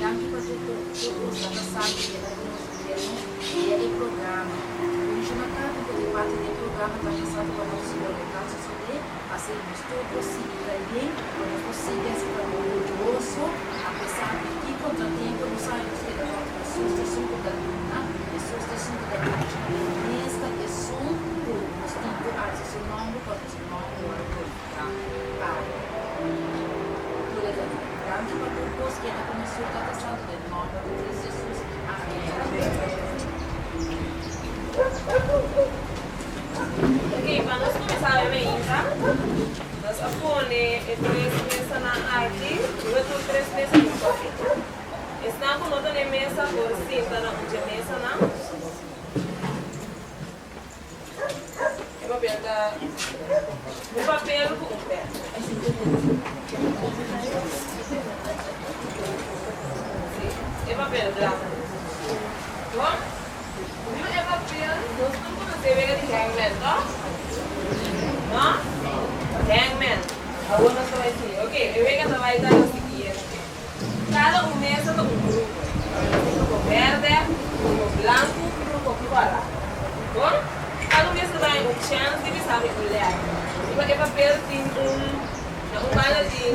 Danki pa tur tur kos ta sa ku keda ku nos gobierno via e programa. Bendishona kada un ku tin parti den e programa ta pasando pa nos loke ta sosodé, asina nos tur por sigui trae pa nos por sigui hasi trabou orguyoso apesar di ki kontratempo nos sabi nos keda tòg Hesus ta esun ku ta duna, Hesus ta esun ku ta bendishona e mes ta esun ku nos tin ku alsa su nòmber pasobra su nòmber wòrdu glorifiká pa Gloria ta Dios. Danki pa tur kos keda ku nos sur Tata Santu den nòmber di Cristo Jesus. Amen. Ok, pa nos kuminsá awe mainta, nos a pone e tres mesanan aki, riba tur tres mesa tin koffie. Esnan ku no ta den mesa por sinta na un dje mesanan. E papel ta un papel ku un pèn. Sí, e papel blanku. Bon, riba e papel nos tur konosé wega di hangman, tòg? No? Hangman. Awor nos ta bai siña. Oke, e wega ta bai ta lo siguiente. Kada un mesa ta un grupo. Un grupo bèrdè, un grupo blanku i un grupo kòrá. Bon, kada un mesa ta haña un chèns di bisa mi un lèter. Riba e papel tin un, na un banda tin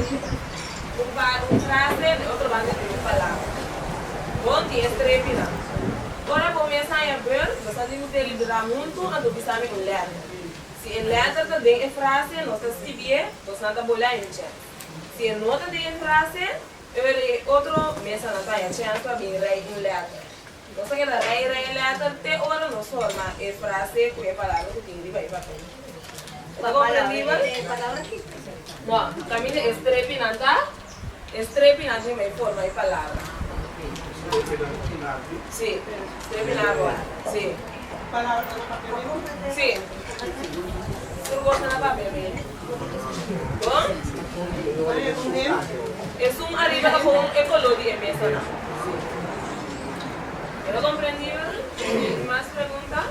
un pa un frase, na e otro banda tin un palabra. Bon, tin e strepinan. Ora bo mes haña bùrt, bo sa tin ku deliberá huntu anto bisa mi un lèter. Si e lèter ta den e frase, nos ta skibié, bosnan ta bolé haña un chèns. Si e no ta den e frase, e wera e otro mesanan ta haña chèns pa bin rei un lèter. Nos ta keda rei rei e lèter te ora nos forma e frase ku e palabra ku tin riba e papel. Ta komprendibel? No, kaminda e strepinan ta, e strepinan tin bai forma e palabra. Sí, strepinan abou. Sí. Sí. Tur kos ta na papel, mi. Bon? Esun ariba ta kon e koló di e mesanan. E ta komprendibel? Tin mas pregunta?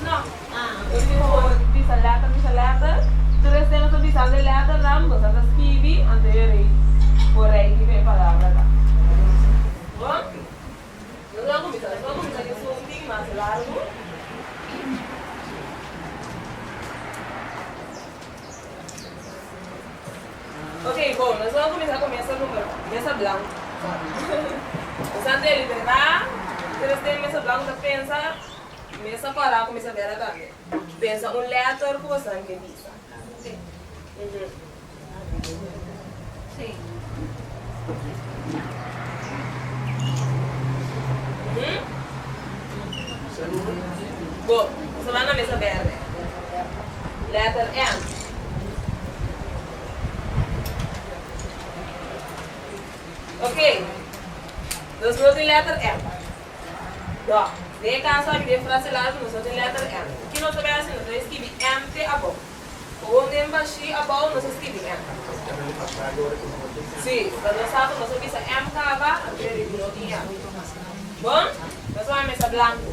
No. Nos tin por bisa lèter, bisa lèter. Tur esei nos ta bisando e lèternan, boso ta skibi, anto e rei por rei riba e palabra ta. Bon? Nos a kuminsá, nos a kuminsá ku esun tin mas largu. Ok, bon, nos a kuminsá ku mesa number, mesa blanku. Nos a deliberá, pero esei mesa blanku ta pensa, mesa kòrá ku mesa bèrdè tambe. Pensa un lèter ku boso ke bisa. Bo, boso ban na mesa berde. Letter M. Ok. Nos no tin letter M. No. Den e kaso aki den frase largu nos no tin letter M. Ki nos ta bai hasi? Nos ta bai skibi M te abou. Gewoon den bashí abou nos a skibi M. Sí, pa nos sa ku nos a bisa M kaba, anto e riba no tin M. Bon, nos a bai mesa blanku.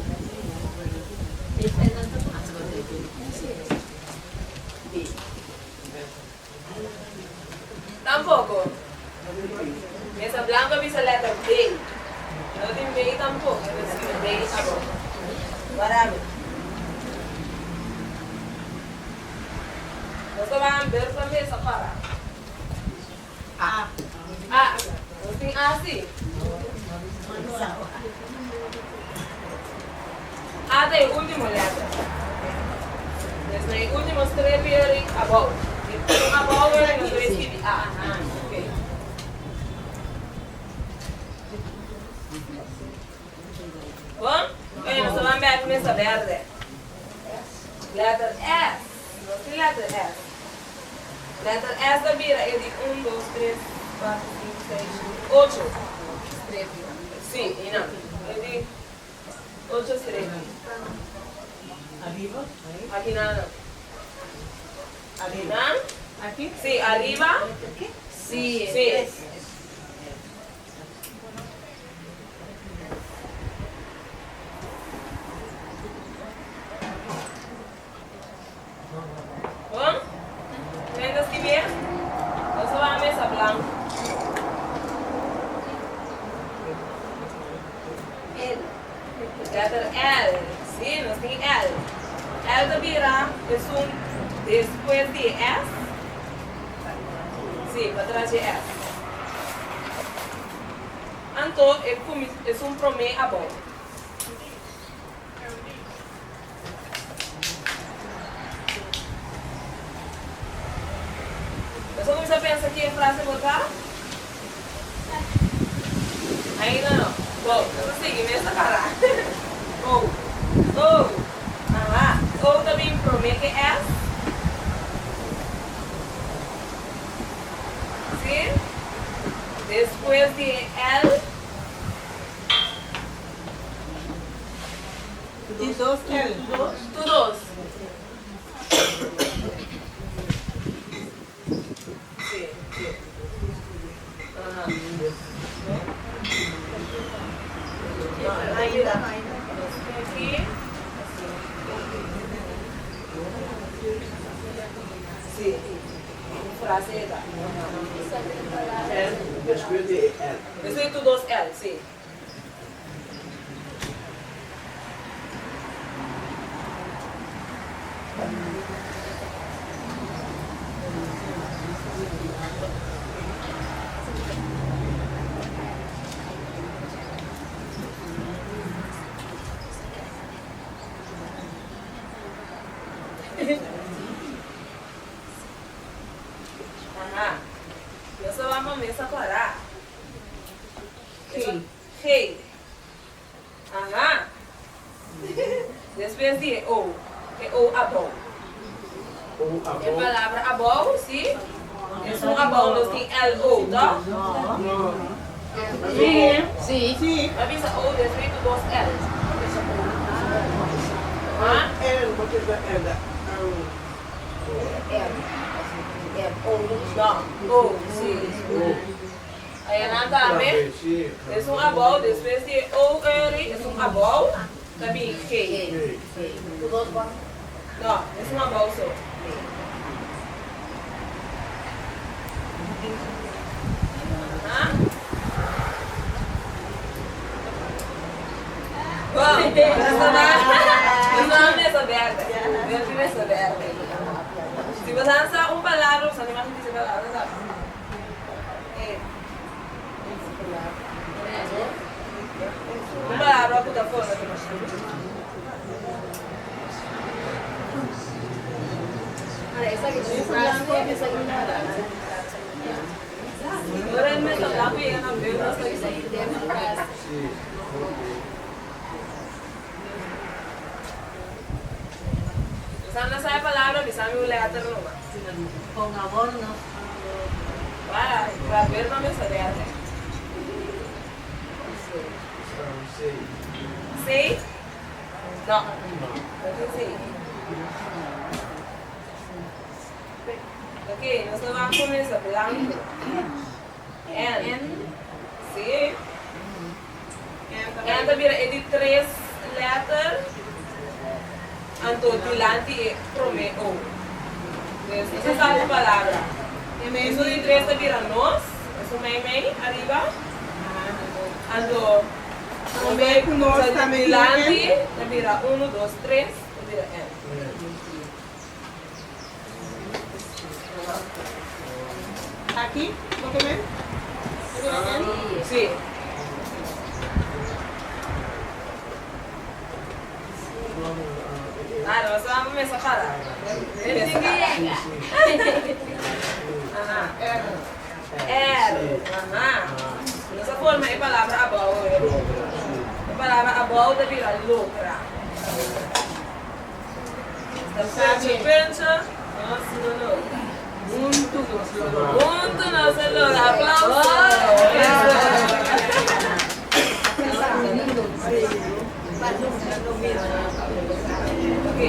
Tampoko. Mesa blanku a bisa lèter B. No tin B tampoko, e ta skibi B abou. Warabi. Nos ta ban ber pa mesa para. A. A. Nos tin A si. A ta e ultimo letter. Des na e ultimo strepi eri abou. E abou eri nos ta skibi A. Okay. Bon? Oye, nos ta ban bek mesa berde. Letter S. Nos tin letter S. Letter S ta bira e di un, dos, tres, kuater, sinku, seis, shete, ocho strepi. Sí, einan. E di ocho strepi. Ariba? Aki nan. Ariba. Nan? Aki? Sí, ariba. Sí. Sí. Bon, ken ta skibié? Nos a wak mesa blanku. L ta bira esun despues di e S. Sí, patras di e S. Anto e esun promé abou. Boso cuminsa pensa ki e frase bo ta? Ainda no. Bo, nos a sigui mesa para. O. O. Aha. O ta bin prome ke S. Si? Despues di e L. Di dos L. Tu dos. Sí, sí. Aha. No, ainda. Aki. Sí. Un frase e ta. Despues di e L. Despues di tu dos L, sí. Aha. Nos ta wak pa mesa kòrá. G. G. Aha. Despues di e O. E O abou. O abou. E palabra abou, si. Esun abou nos tin LO, toh? No. Si. Si. Si. Bo a bisa O despues ku dos L. Ha? L, bo ta bisa L. M. M. O. No, O, si. O. Ayanan tambe, esun abou despues di e O eri, esun abou ta bin G. No, esun abou so. Aha. Bon, nos ta mesa berde. Nos ta mesa berde. Si bo lansa un palabra, bo sa ni mas di bisa palabra, sa. Un palabra ku ta forma di Ora el mester blanku yega na beu nos ta bisa. Bisa mi sa e palabra, bisa mi un letter numa. Con amor nos Para, para ver no mester berde. C? No. No tin C. Ok, nos ta ban kuminsa blanku. N. Sí. N ta bira e di tres letter, anto dilanti e prome O. Dus nos a sa ku palabra. Esun di tres ta bira nos, esun mei mei ariba. Anto Prome ku nos ta mei dilanti ta bira uno, dos, tres, ta bira N. Aki, bo ke men? Bo ke men? Sí. Ah, nos vamos mesa para. Aha. R. Aha. Nos a forma e palabra abou. E palabra abou ta bira logra. Ta pensa, nos lo logra. Huntu nos lo logra. Huntu nos lo logra. Aplauso. Ok.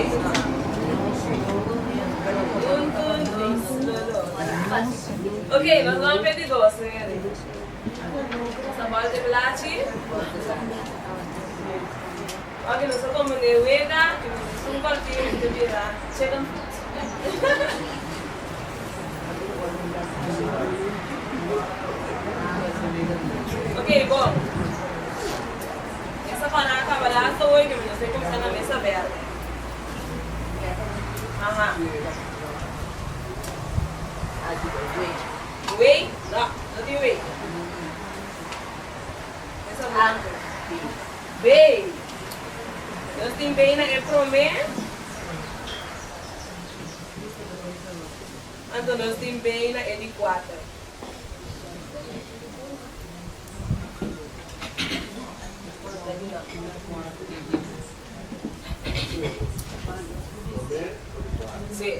Huntu nos lo logra. Ok, nos lo pedi dos. Nos a bòlta e blachi. Oke, nos a come ne wega y nos un partido y ta bira chicken foot. Ok, bon. Esa pana a caba laatste hoy que nos a cuminsa na mesa berde. P? Mesa blanco. B. Nos tin B na e promé. Anto nos tin B na e di kuater. Sí.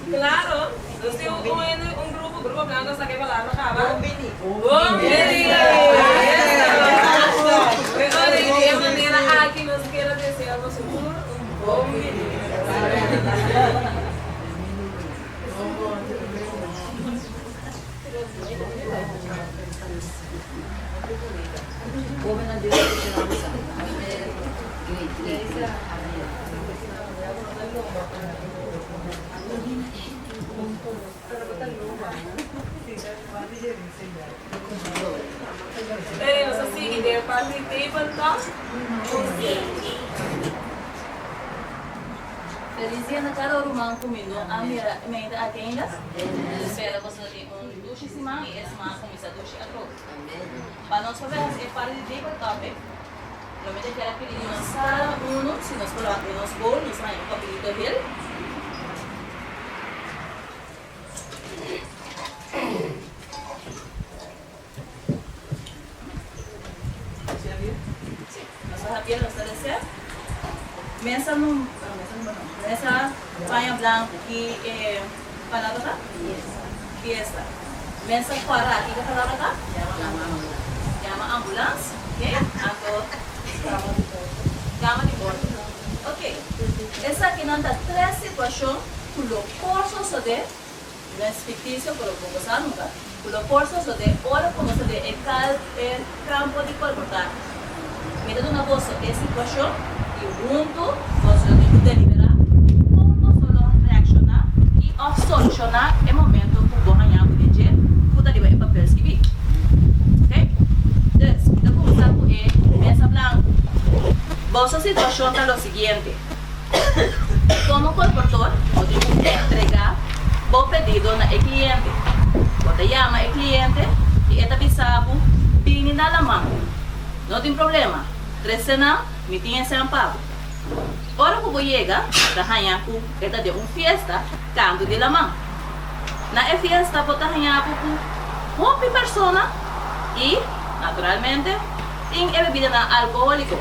Claro, nos tin un, un grupo, grupo blanco sa ke palabra kaba. Bon bini. Bon bini. Pero di e manera aki nos kier a desea boso tur un bon bini. Ey, nos a sigui den parti table talk. Feliz dia na cada ruman cu mi no a mira mente aki ainda. Spera boso ta tin un dushi siman y e siman a cuminsa dushi atrobe. Pa nos por haci e parti di table topic, lo mi ta kier a pidi di nos cada uno si nos por lanta den nos bowl nos haña un papelito hel. Sí, nos ta hapiel, nos ta desea. Mesa no, mesa no, mesa paña blanco ki e palabra ta? Fiesta. Mesa cuara kiko palabra ta? Yama ambulans, ok. Anto cama di morto. Ok, esakinan ta tres situacion cu lo por sosode. No es ficticio, pero bo bo sa nunca, cu lo por sosode ora cu nos ta den e cal e campo di colportahe. Mi ta duna boso e situacion y hunto boso lo tin cu delibera con boso lo reacciona y of soluciona e momento cu bo haña bo den dje cu ta riba e papel skibi. Ok? Dus, mi ta cuminsa cu e mesa blanco. Boso situacion ta lo siguiente. Komo kolportor, bo tin ku entregá bo pedido na e kliente. Bo ta yama e kliente i e ta bisa bo, Bini na laman. No tin problema, trese nan, mi tin esei pa bo. Ora ku bo yega, bo ta haña ku e ta den un fiesta kantu di laman. Na e fiesta bo ta haña bo ku hopi persona i, naturalmente, tin e bebidanan alkohóliko.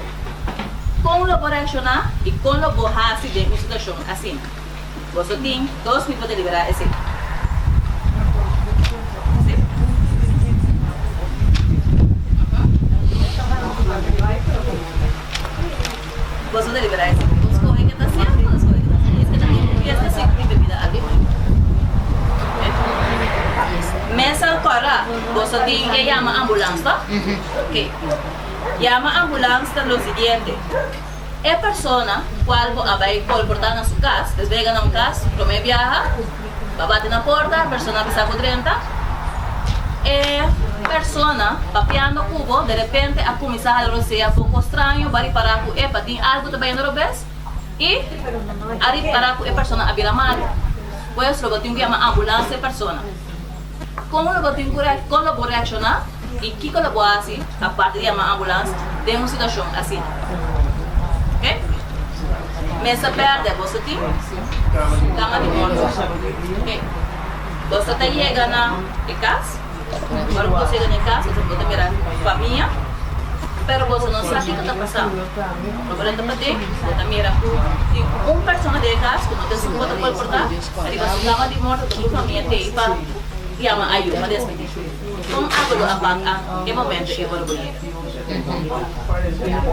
Kon lo bo reakshoná i kon lo bo hasi den un situashon asina? Boso tin dos mi por deliberá esei. Sí. Boso deliberá esei. Bo skohe ke ta sierto, bo skohe ke ta es ke ta tin un fiesta si ku tin bebida alkohóliko. Mesa kòrá, boso tin ke yama ambulans, tòg? Oke. Yama ambulans ta lo siguiente, E persona cual bo a bay colporta na su cas, despues yega na un cas, prome biaha, bo a bati na porta, e persona a bisa bo drenta, e persona papiando cu bo, de repente a cuminsa hala rosea poco straño, bo a ripara cu epa tin algo ta bayendo robes, y a ripara cu e persona a bira malo. Pues lo bo tin cu yama ambulans e persona. Kon lo bo tin ku kon lo bo reakshoná i kiko lo bo hasi aparte di yama ambulans den un situashon asina? Ok? Mesa bèrdè boso tin? Kama di morto. Ok. Boso ta yega na e kas. Ora ku boso yega na e kas boso ta mira famia, pero boso no sa kiko ta pasando. Bo por entra paden, bo ta mira ku tin un persona den e kas ku no ta esun ku bo ta kolportá riba su kama di morto tur famia t'ei pa yama ayu pa despedí. Kon abo lo a wak a e momento ei ora bo yega?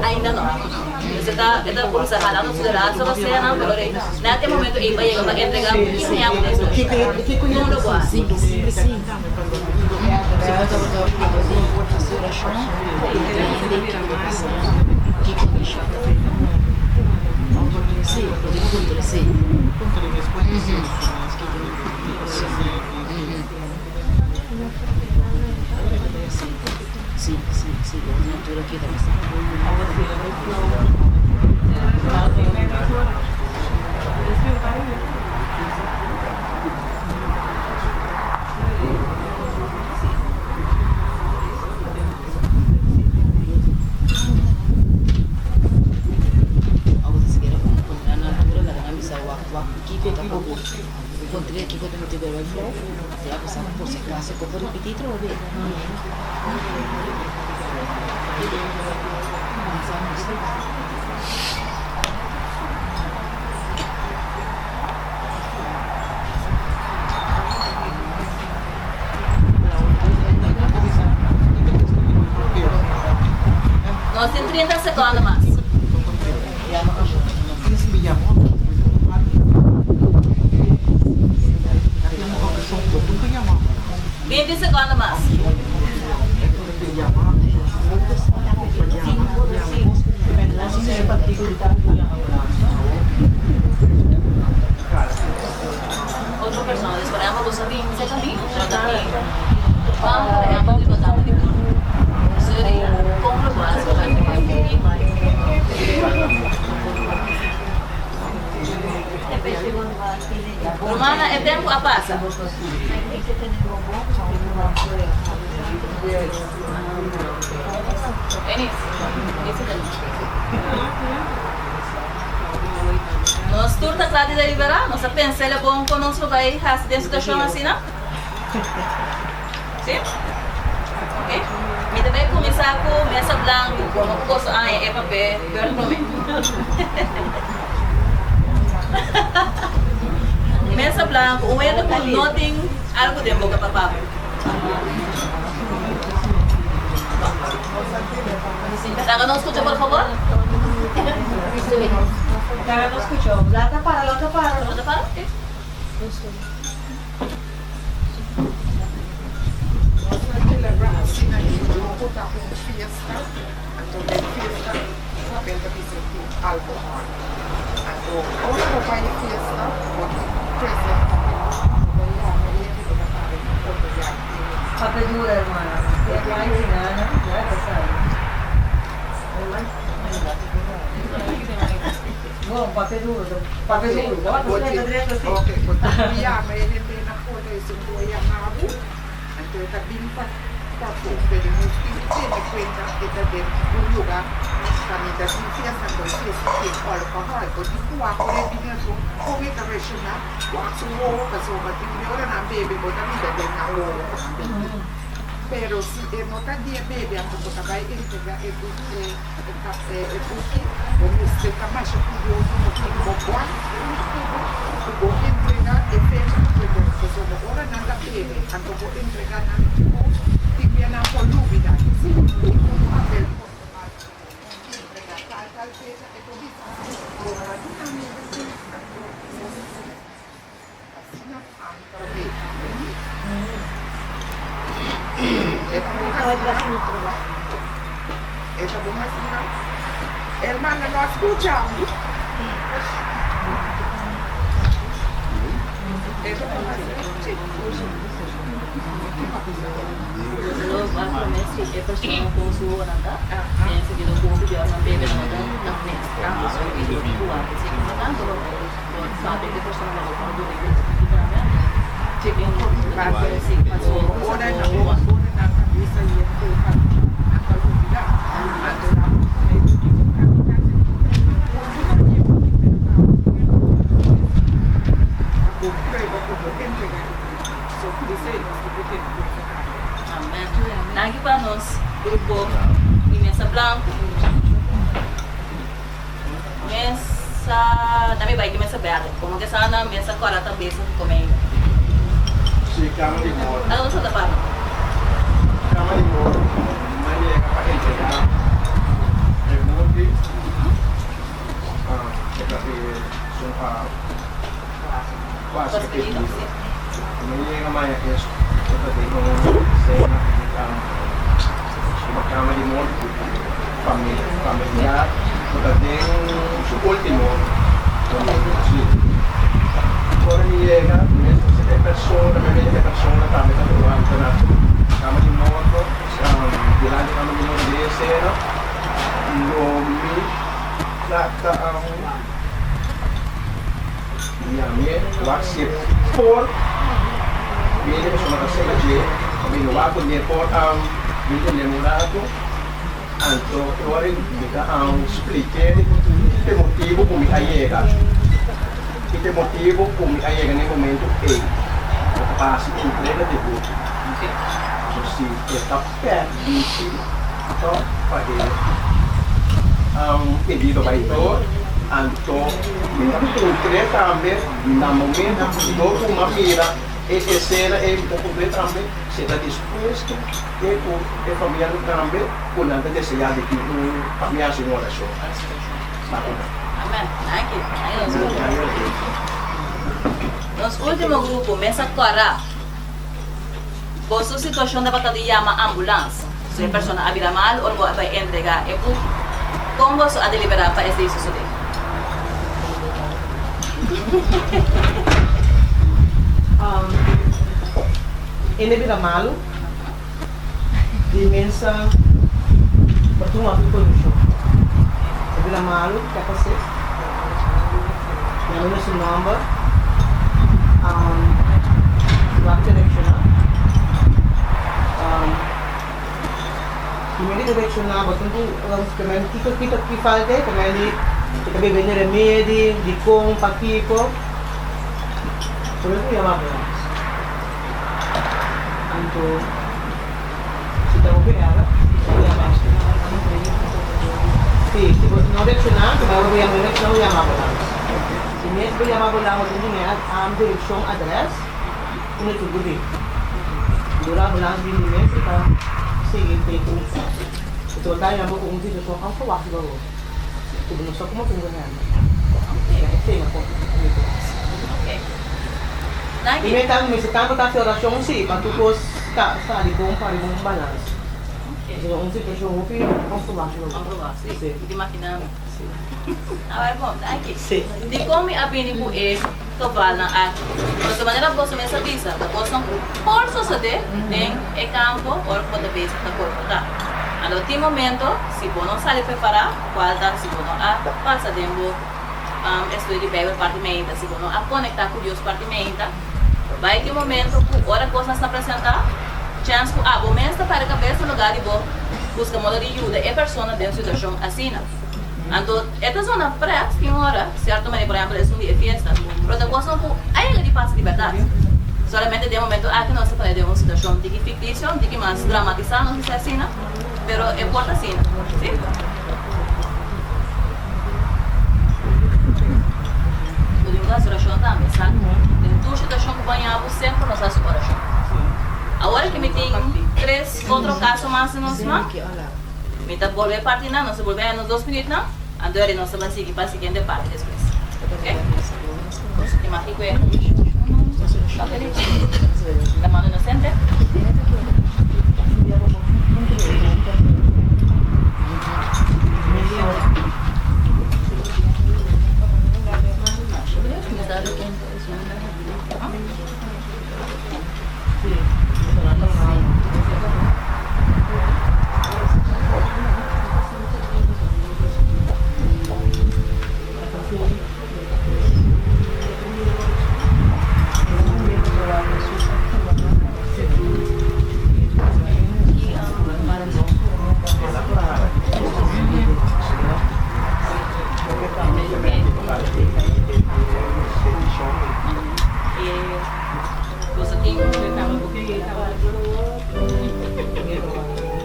Ainda no. Esei ta e ta kuminsá hala nos graso pa senan, pero rei net e momento ei pa yega pa entregá ku ki haña bo despues. Kon lo bo hasi? Puntr'é kiko ta motibu e bai flou. Te a bisa por si acaso ku por ripití trobe. Nos tin 30 sekondo mas. 20 sekondo mas. Otro persona, dus por ehempel, boso tin pan, por ehempel, di bo tata di por. Sorry, kon lo bo hasi pa Romana, e tempu a pasa. Enis, Nos tur ta kla di deliberá? Nos a pensa el a bon kon nos lo bai hasi den situashon asina? Sí? Ok. Mi ta bai kuminsá ku mesa blanku, komo ku boso haña e papel bèrt promé. Mesa blanku, un hende ku no tin algu den boka pa papia. Laga nos skucha por fabor. Laga nos skucha. Lata para, lata para. Lata para? Ok. Nos a celebra asina di grupo ta un fiesta, anto den fiesta papel ta bisa tin alcohol. Anto ora bo bai e fiesta bo tin cu presenta e bo ta yama e hende bo ta para e otro ya tin. Papel dura hermana. Bon, papel duro, papel duro. Bo ta drenta si. Ok, bo tin cu yama e hende na porta esun cu a yama bo, anto e ta bin pa pafó, pero nos tin cu tene cuenta e ta den un luga caminda tin fiesta, anto e fiesta tin alcohol, bo tin cu wak ora e bin asun con e ta reacciona, wak su wowo pasobra tin di ora nan bebe bo ta mira den nan wowo cu nan bebe, pero si e no ta di e bebe anto bo ta bay entrega e E buki bo mester ta masha curioso bo tin bo guan cu bo entrega e fecha cu bo dor pasobra ora nan ta bebe anto bo entrega nan e cos tin bia nan por lubida si tin un papel por tuma entrega tal tal fecha e por bisa bo ta duna mi anto asina ami ta bebe e ta bon asina e ta bon asina hermana no a scucha e ta bon asina Ora nan ta bisa yen ku nan ta lubida, anto nan por trae ku kiko kasi kasi ku nan yen ku ki pero ta bo prueba ku bo entrega e buki. So esei nos tin ku tene kuenta tambe. Amen. Danki pa nos grupo di mesa blanku. Mesa, na mi bai ki mesa berde. Como ke sa na mesa kora ta besa ku come ainda. Si cama di morto. Alo Santa Barbara. Cama di morto manera pa entrega e morti e ta sun a quasi repetido. Manera maya es e ta den un cena di cama di morto familiar cu ta den su ultimo momento. Si ora mi yega mes e persona mi mira e persona tambe ta levanta na cama di morto dilanti cama di morto den e cena lo mi trata yam'e wak si e por bini pasobra ta sega dje pa bini wak ku ne por bini tende un rato anto e ora mi ta splik'e e motibu ku mi a yega. Ki ta e motibu ku mi a yega na e momentu ei? Bo ta pa hasi entrega di buki. So si e ta pèrdisi tòg pa e pedido bai dor, anto mi ta puntr'é tambe na momentu ku dor ku mi a mira e esena ei, mi ta puntr'é tambe si e ta dispuesto te ku e famianan tambe ku nan ta deseá di tin un pa mi hasi un orashon pa ku nan. Amen. Danki. Danki nos ultimo grupo mesa kòrá. Boso situashon tabata di yama ambulans. So e persona a bira mal ora bo a bai entregá e buki. Kon boso a deliberá pa esei sosodé? Ene bira malu di mesa pa tuma su kondishon. E bira malu, ke pas'é? Yama nos su nòmber. Wak direkshoná. Primero di direkshoná bo tin ku primer kiko kiko ki falta ei primer di e ta bebe ne remedi dikon pakiko por eso mi yama ambulans anto si ta hopi èra si si bo no reakshoná primero bo yama bo yama ambulans. Si mes bo yama bo lama tin di am direkshon adrès unda tur bo bin. Dura ambulans bin di mes i ta sigui te ku e ta ta yama bo ku un situashon onverwacht riba bo ku bo no sa komo tin ku hèndel. Ya e tema kon mi ta hasi. I mi ta mester tantu ta hasi orashon si pa tur kos ta sali bon pa riba un balans. Pasobra un situashon hopi onverwacht riba bo. Si. Awor bon, danki. Dikon mi a bini ku e tobalnan aki? Pasobra manera boso mes a bisa, ta kosnan ku por sosodé den e kampo ora ku bo ta bezig ta kolportá. Anto tin momento, si bo no sali prepará, kual ta si bo no a pasa den bo estudio di Beibel parti meinta, si bo no a konektá ku Dios parti meinta, bai tin momento ku ora kosnan sta presentá, chèns ku abo mes ta pèrdè kabes na lugá di bo buska moda di yuda e persona den situashon asina. Anto e ta zona pret tin ora, sierto manera, por ehempel esun di e fiesta, pero ta kosnan ku a yega di pasa di bèrdat. Solamente den e momento aki nos ta pone den un situashon tiki fiktisio, tiki mas dramatisá, nos bisa asina, pero e por ta asina, si. Bo tin ku hasi orashon tambe, sa. Den tur situashon ku bo haña bo semper nos hasi orashon. Awor aki mi tin tres otro kaso mas den nos man. Mi ta bolbe parti nan, nos ta bolbe haña nos dos minuutnan, anto eri nos ta bai sigui pa siguiente parti despues. Ok? Imagi ku e papelito. La mano inocente.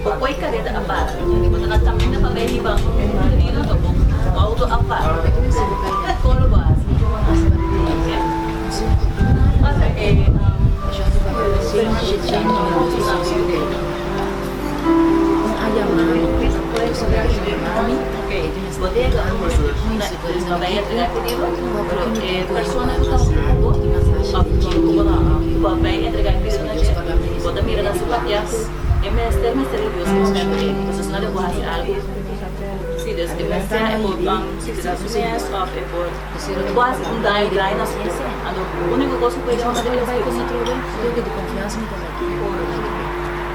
Bo poi kareta a para. Bo ta na kaminda pa bai riba un herido anto bo outo a para. Kon lo bo hasi? Bodega no bai entrega e pedido, pero e persona ku ta ku bo òf ku bo ku a bai entrega e pedido na dje, bo ta mira na su papia ku e mester mester di Dios e momento ei. Entonces no debe hasi algu. Si, dus e mester e por suicidá su mes òf e por por hasi un daño grandi na su mes. Anto úniko kos ku puede hasi es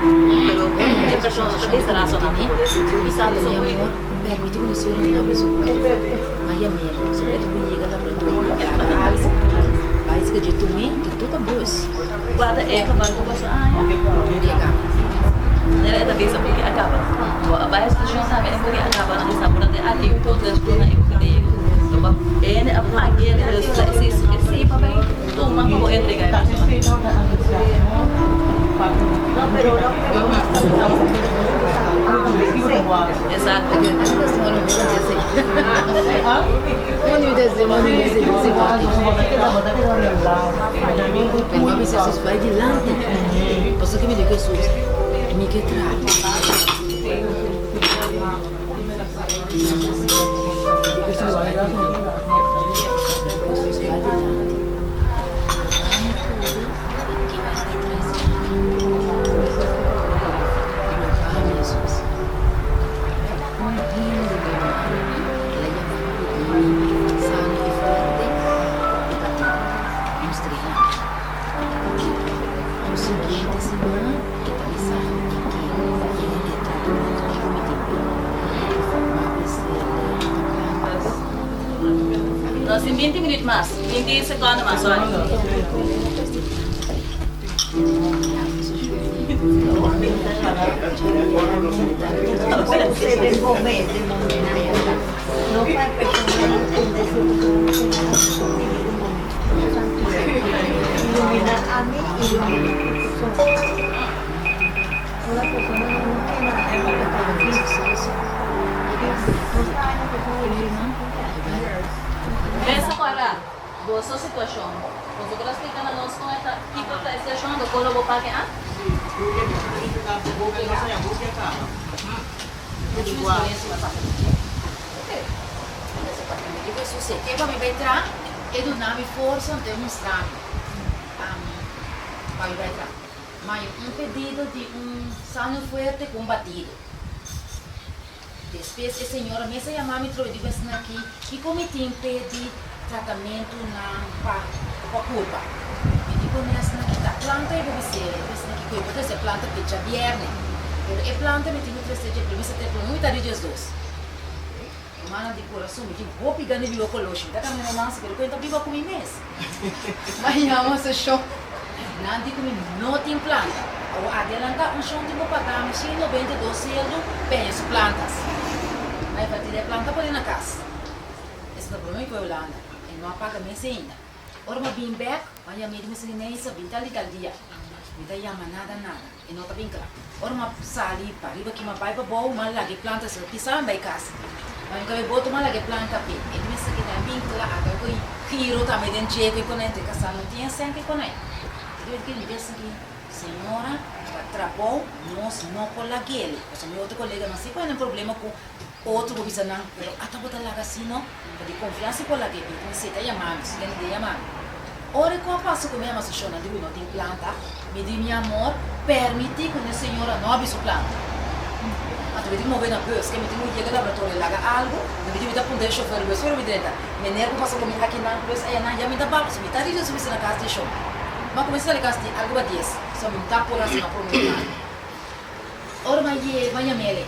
Pero e persona no ta bisa rasoná ku bo, dus bisa bo so ku. Guarda e kabaal ku boso a haña. Manera e ta bisa buki a kaba. Bo a bai e situashon tambe e buki a kaba. Nan di sa por a te aki un dos tres luna e buki ta yega. Bo hende a pagu'é dus ta esei pa bai tuma pa bo entrega e persona. Exacto. Nos tin binti minuut mas, binti sekondo mas, sorry. Mesa para boso situashon. Boso por a splika na nos kon e ta, kiko ta e situashon, anto kon lo bo pake a? Mayo un pedido di un sano fuerte ku un batido. Despues e señora mes a yama mi trobe di besna aki kiko mi tin p'e di tratamentunan pa pa kurpa. Mi di ku nesna ki ta planta e bo bis'é besna ki ku e bo trese planta p'e djabièrnè. Pero e planta mi tin ku trese dje promé sete promé mi ta di diesdos. Hermana di kurason mi tin hopi gana di biba koloshi. Mi ta kamina mas pero ku e ta biba ku mi mes. Ma yama su shon. Nan di ku mi no tin planta. Awor adelantá un shon tin ku paga mi 192 seldu peña su plantas. Ma e partida e planta pone na kas. Esei ta promé ku e Hulanda. E no a paga mes ainda. Ora mi a bin bèk, mi a yam'é di mi sali Neisa, bin tal di tal dia. Mi ta yama nada nada. E no ta bin kla. Ora mi a sali pa riba ki mi a bai pa bou, mi a laga e planta asina. Kisa mi bai kas. Ma mi kabe boto mi a laga e planta pe. E di mester keda bin kla aka ku e giro tambe den dje ku e konai entre kasá no tin esèn ku e konai. E di mester keda mi ki señora ta trabou nos no por lag'el. Pasobra mi otro koleganan si por hende problema ku otro por bisa nan pero ata bo ta laga asina no. Ta di konfiansa por lag'é. E di mester ta yama mi. Si kende den yama mi. Ora ku a pasa ku mi ama su shonnan di ku no tin planta, mi di mi amor, permití ku ne señora no abi su planta. Anto mi tin move na bus, ke mi tin ku yega laboratorio laga algu, mi di mi ta puntra e shofer di bus, ora mi drenta, meneer ku pasa ku mi akinan plus ayanan, ya mi ta baba, so mi ta riba su bisa na kas di shon. Mi a kuminsá sali kas di algu pa dies, so mi ta por hasi ma promé nada. Ora mi a yega, mi a yam'el,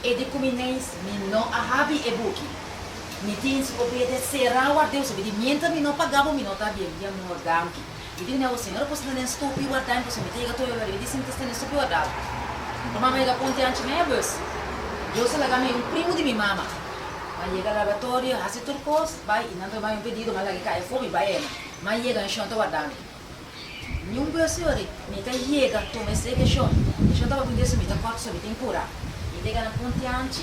E di ku mi neis, mi no a habi e buki. Mi tin su obede será ward'é usa. Mi di, mientras mi no paga bo, mi no ta habié. Mi di, amor, danki. Mi di, neo, señora por sta den stupi wardá mi, pasobra mi ta yega tur ora. Mi di, si mi ta sta den stupi wardá bo. Ora mama yega ponte anchi mei a bus. Dios a laga mi un primu di mi mama. Mi a yega laboratorio, hasi tur kos, bai, i nan ta bai un pedido, mi a laga e kai afó, mi bai ena. Mi a yega, e shon ta warda mi. Niun bus yori, mi ta yega tuma esei ke shon. E shon tabata un dia su mi ta kòrta so mi tin pura. Mi ta yega na Pontianchi,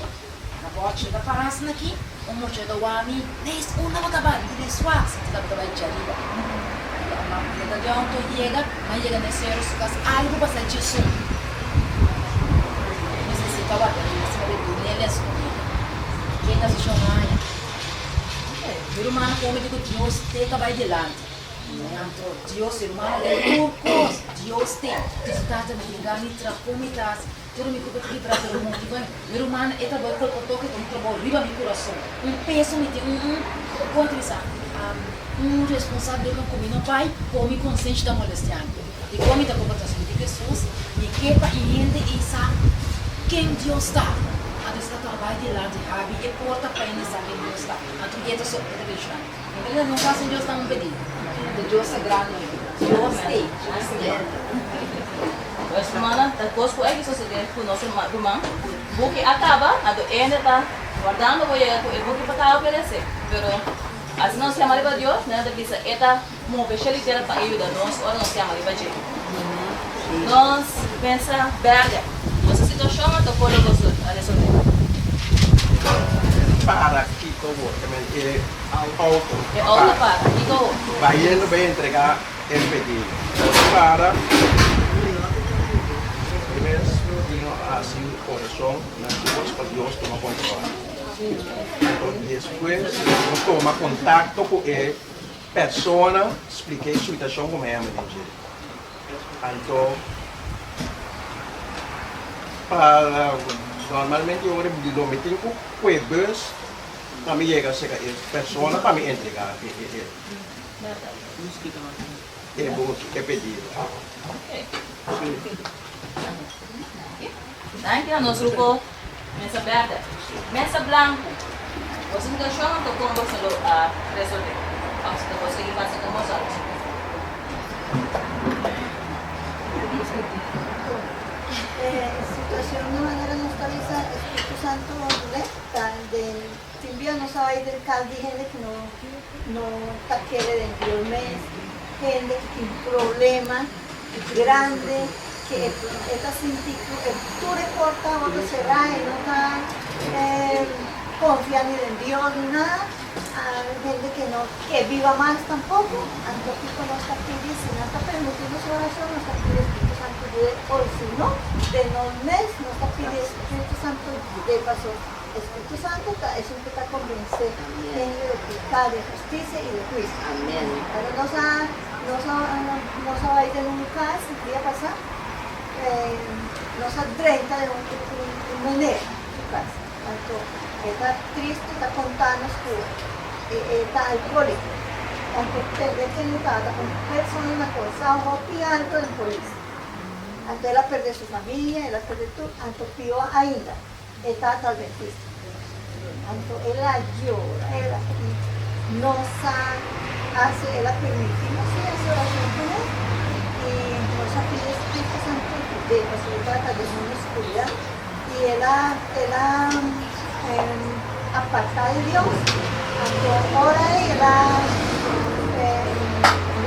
na bòchi ta pará asina aki, un mucha ta wak mi, Neis, unda bo ta bai? Mi ta den Swax, mi ta tabata bai djariba. Mi ta di outo yega, mi a yega na e sero su kas, algu pasa djesun. Mi mester sinta wak, mi mester bai dun'é les ku mi. Ken ta su shon haña? Mi rumannan komo mi di ku Dios te ta bai dilanti. Anto Dios hermano den tur kos Dios ten su tata mi tin gana di tra ku mi tas tur mi ku ta kibra pero motiva mi ruman e trabou e kolpo toke ta un trabou riba mi kurason un peso mi tin un un kon ta bisa un responsabilidad ku mi no bai por mi konsenshi ta molestia mi dikon mi ta koba ta di Jesus mi ke pa e hende ei sa ken Dios ta anto esei ta trabai dilanti habi e porta pa hende sa ken Dios ta anto e ta so e ta bendishona. En realidad no casi Dios ta un pedi. Pero Dios ta grandi. Dios t'ey. Dios t'ey. Pues rumannan, ta cos cu a sosode cu nos ruman. Buki a caba, anto ende ta wardando bo yega cu e buki pa caba perece. Pero. Asina nos yama riba Dios, nan ta bisa e ta move shel i tera pa e yuda nos ora nos yama riba dje. Nos pensa bèrdè. Boso situashon a tokó lo boso a resolvé. Para kiko bo ta men e auto E auto para kiko bo. Bayendo bay entrega e pedido. Para mes dino hasi oracion na Dios pa Dios tuma control. Anto despues nos tuma contacto cu e persona splica e situacion cu mi a yama den dje. Anto pa normalmente ora lo mi tin ku kue bus pa mi yega serka e persona pa mi entrega e buki, e pedido. Danki na nos grupo Mesa Berde. Mesa Blanco, boso situashon anto kon boso lo a resolve? Òf si ta bo sigui pasa kon boso a resolve? E situashon di manera nos ta bisa Espiritu Santo ne ta den tin bia nos a bai den kas di hende ku no no ta kere den Dios mes, hende ku tin problema. Grande ke e ta sinti ku e tur e porta awor ta será, e no ta konfia ni den Dios ni nada, hende ke no ke biba mas tampoko, anto kiko nos ta pidi si nan ta permiti nos orashon nos ta pidi Espiritu Santu yude oi si no den nos mes nos ta pidi Espiritu Santu yude paso Espiritu Santu ta esun ku ta konvense hende de piká de hustisia i de huisio. Anto nos a. Nos a nos a bai den un kas dia pasá, nos a drenta den un un meneer su kas. Anto e ta triste ta konta nos ku e e ta alkoliko. Anto perde ken e tabata un persona na Kòrsou hopi alto den polis. Anto el a perde su famia, el a perde tur, anto pió ainda e ta adventista. Anto el a yora, el a nos a hasi, el a permití nos i hasi orashon ku ne, i nos a pidi e Spiritu Santu yud'é, pasobra e tabata den un oskuridat, i el a el a apartá di Dios. Anto ora ei el a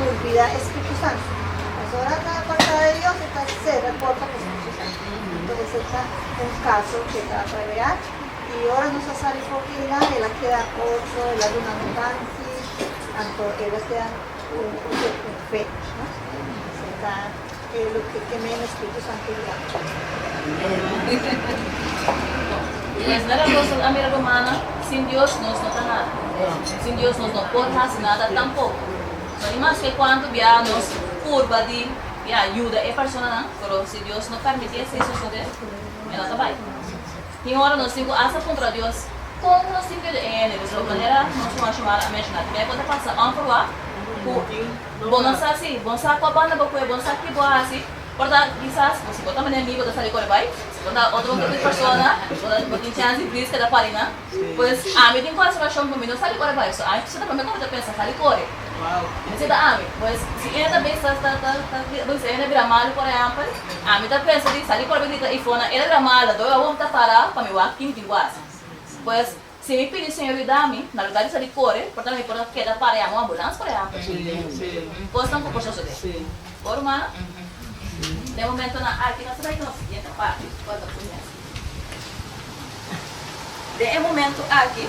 olbidá e Spiritu Santu. Pasobra ora ta apartá di Dios e ta sera porta pa e Spiritu Santu. Anto esei ta un kaso ku ta real. I ora nos a sali for di einan, el a keda otro, el a duna nos danki, anto el a keda ku un fe, no? Esei ta e loke ke men Spiritu Santu yuda. Pues nada nos a mira rumannan, sin Dios nos no ta nada. Sin Dios nos no por hasi nada tampoco. No ni maske cuanto bia nos purba di ya yuda e personanan, pero si Dios no permiti esei sosode, e no ta bai. Tin ora nos tin ku asta puntra Dios, Kon nos tin ku yuda e hende? Pasobra manera nos Juan Xiomara a menshoná, tin bia ku ta pasa onverwagt ku bo no sa si bo sa kua banda bo kue, bo no sa ki bo hasi. Por ta kisas bo si bo ta manera mi bo ta sali kore bai, si bo ta otro tipo di persona bo tin chance di bris keda pari nan. Pues ami tin konservashon ku mi no sali kore bai, so ami ta prome ku mi ta pensa sali kore. Esei ta ami. Pues si hende ta bisa ta ta ta bo bisa hende bira malu por ehèmpel, ami ta pensa di sali kore grita i fona el a bira malu, anto awor mi ta para pa mi wak kin tin ku hasi. Pues si mi pidi Señor yuda mi, na lugar di sali kore, por ta mi por a keda para yama un ambulans por ehèmpel. Kosnan ku por sosodé. Bo rumannan? Den momentonan aki nos ta bai ku nos siguiente parti, kual ta kumiensa. Den e momento aki,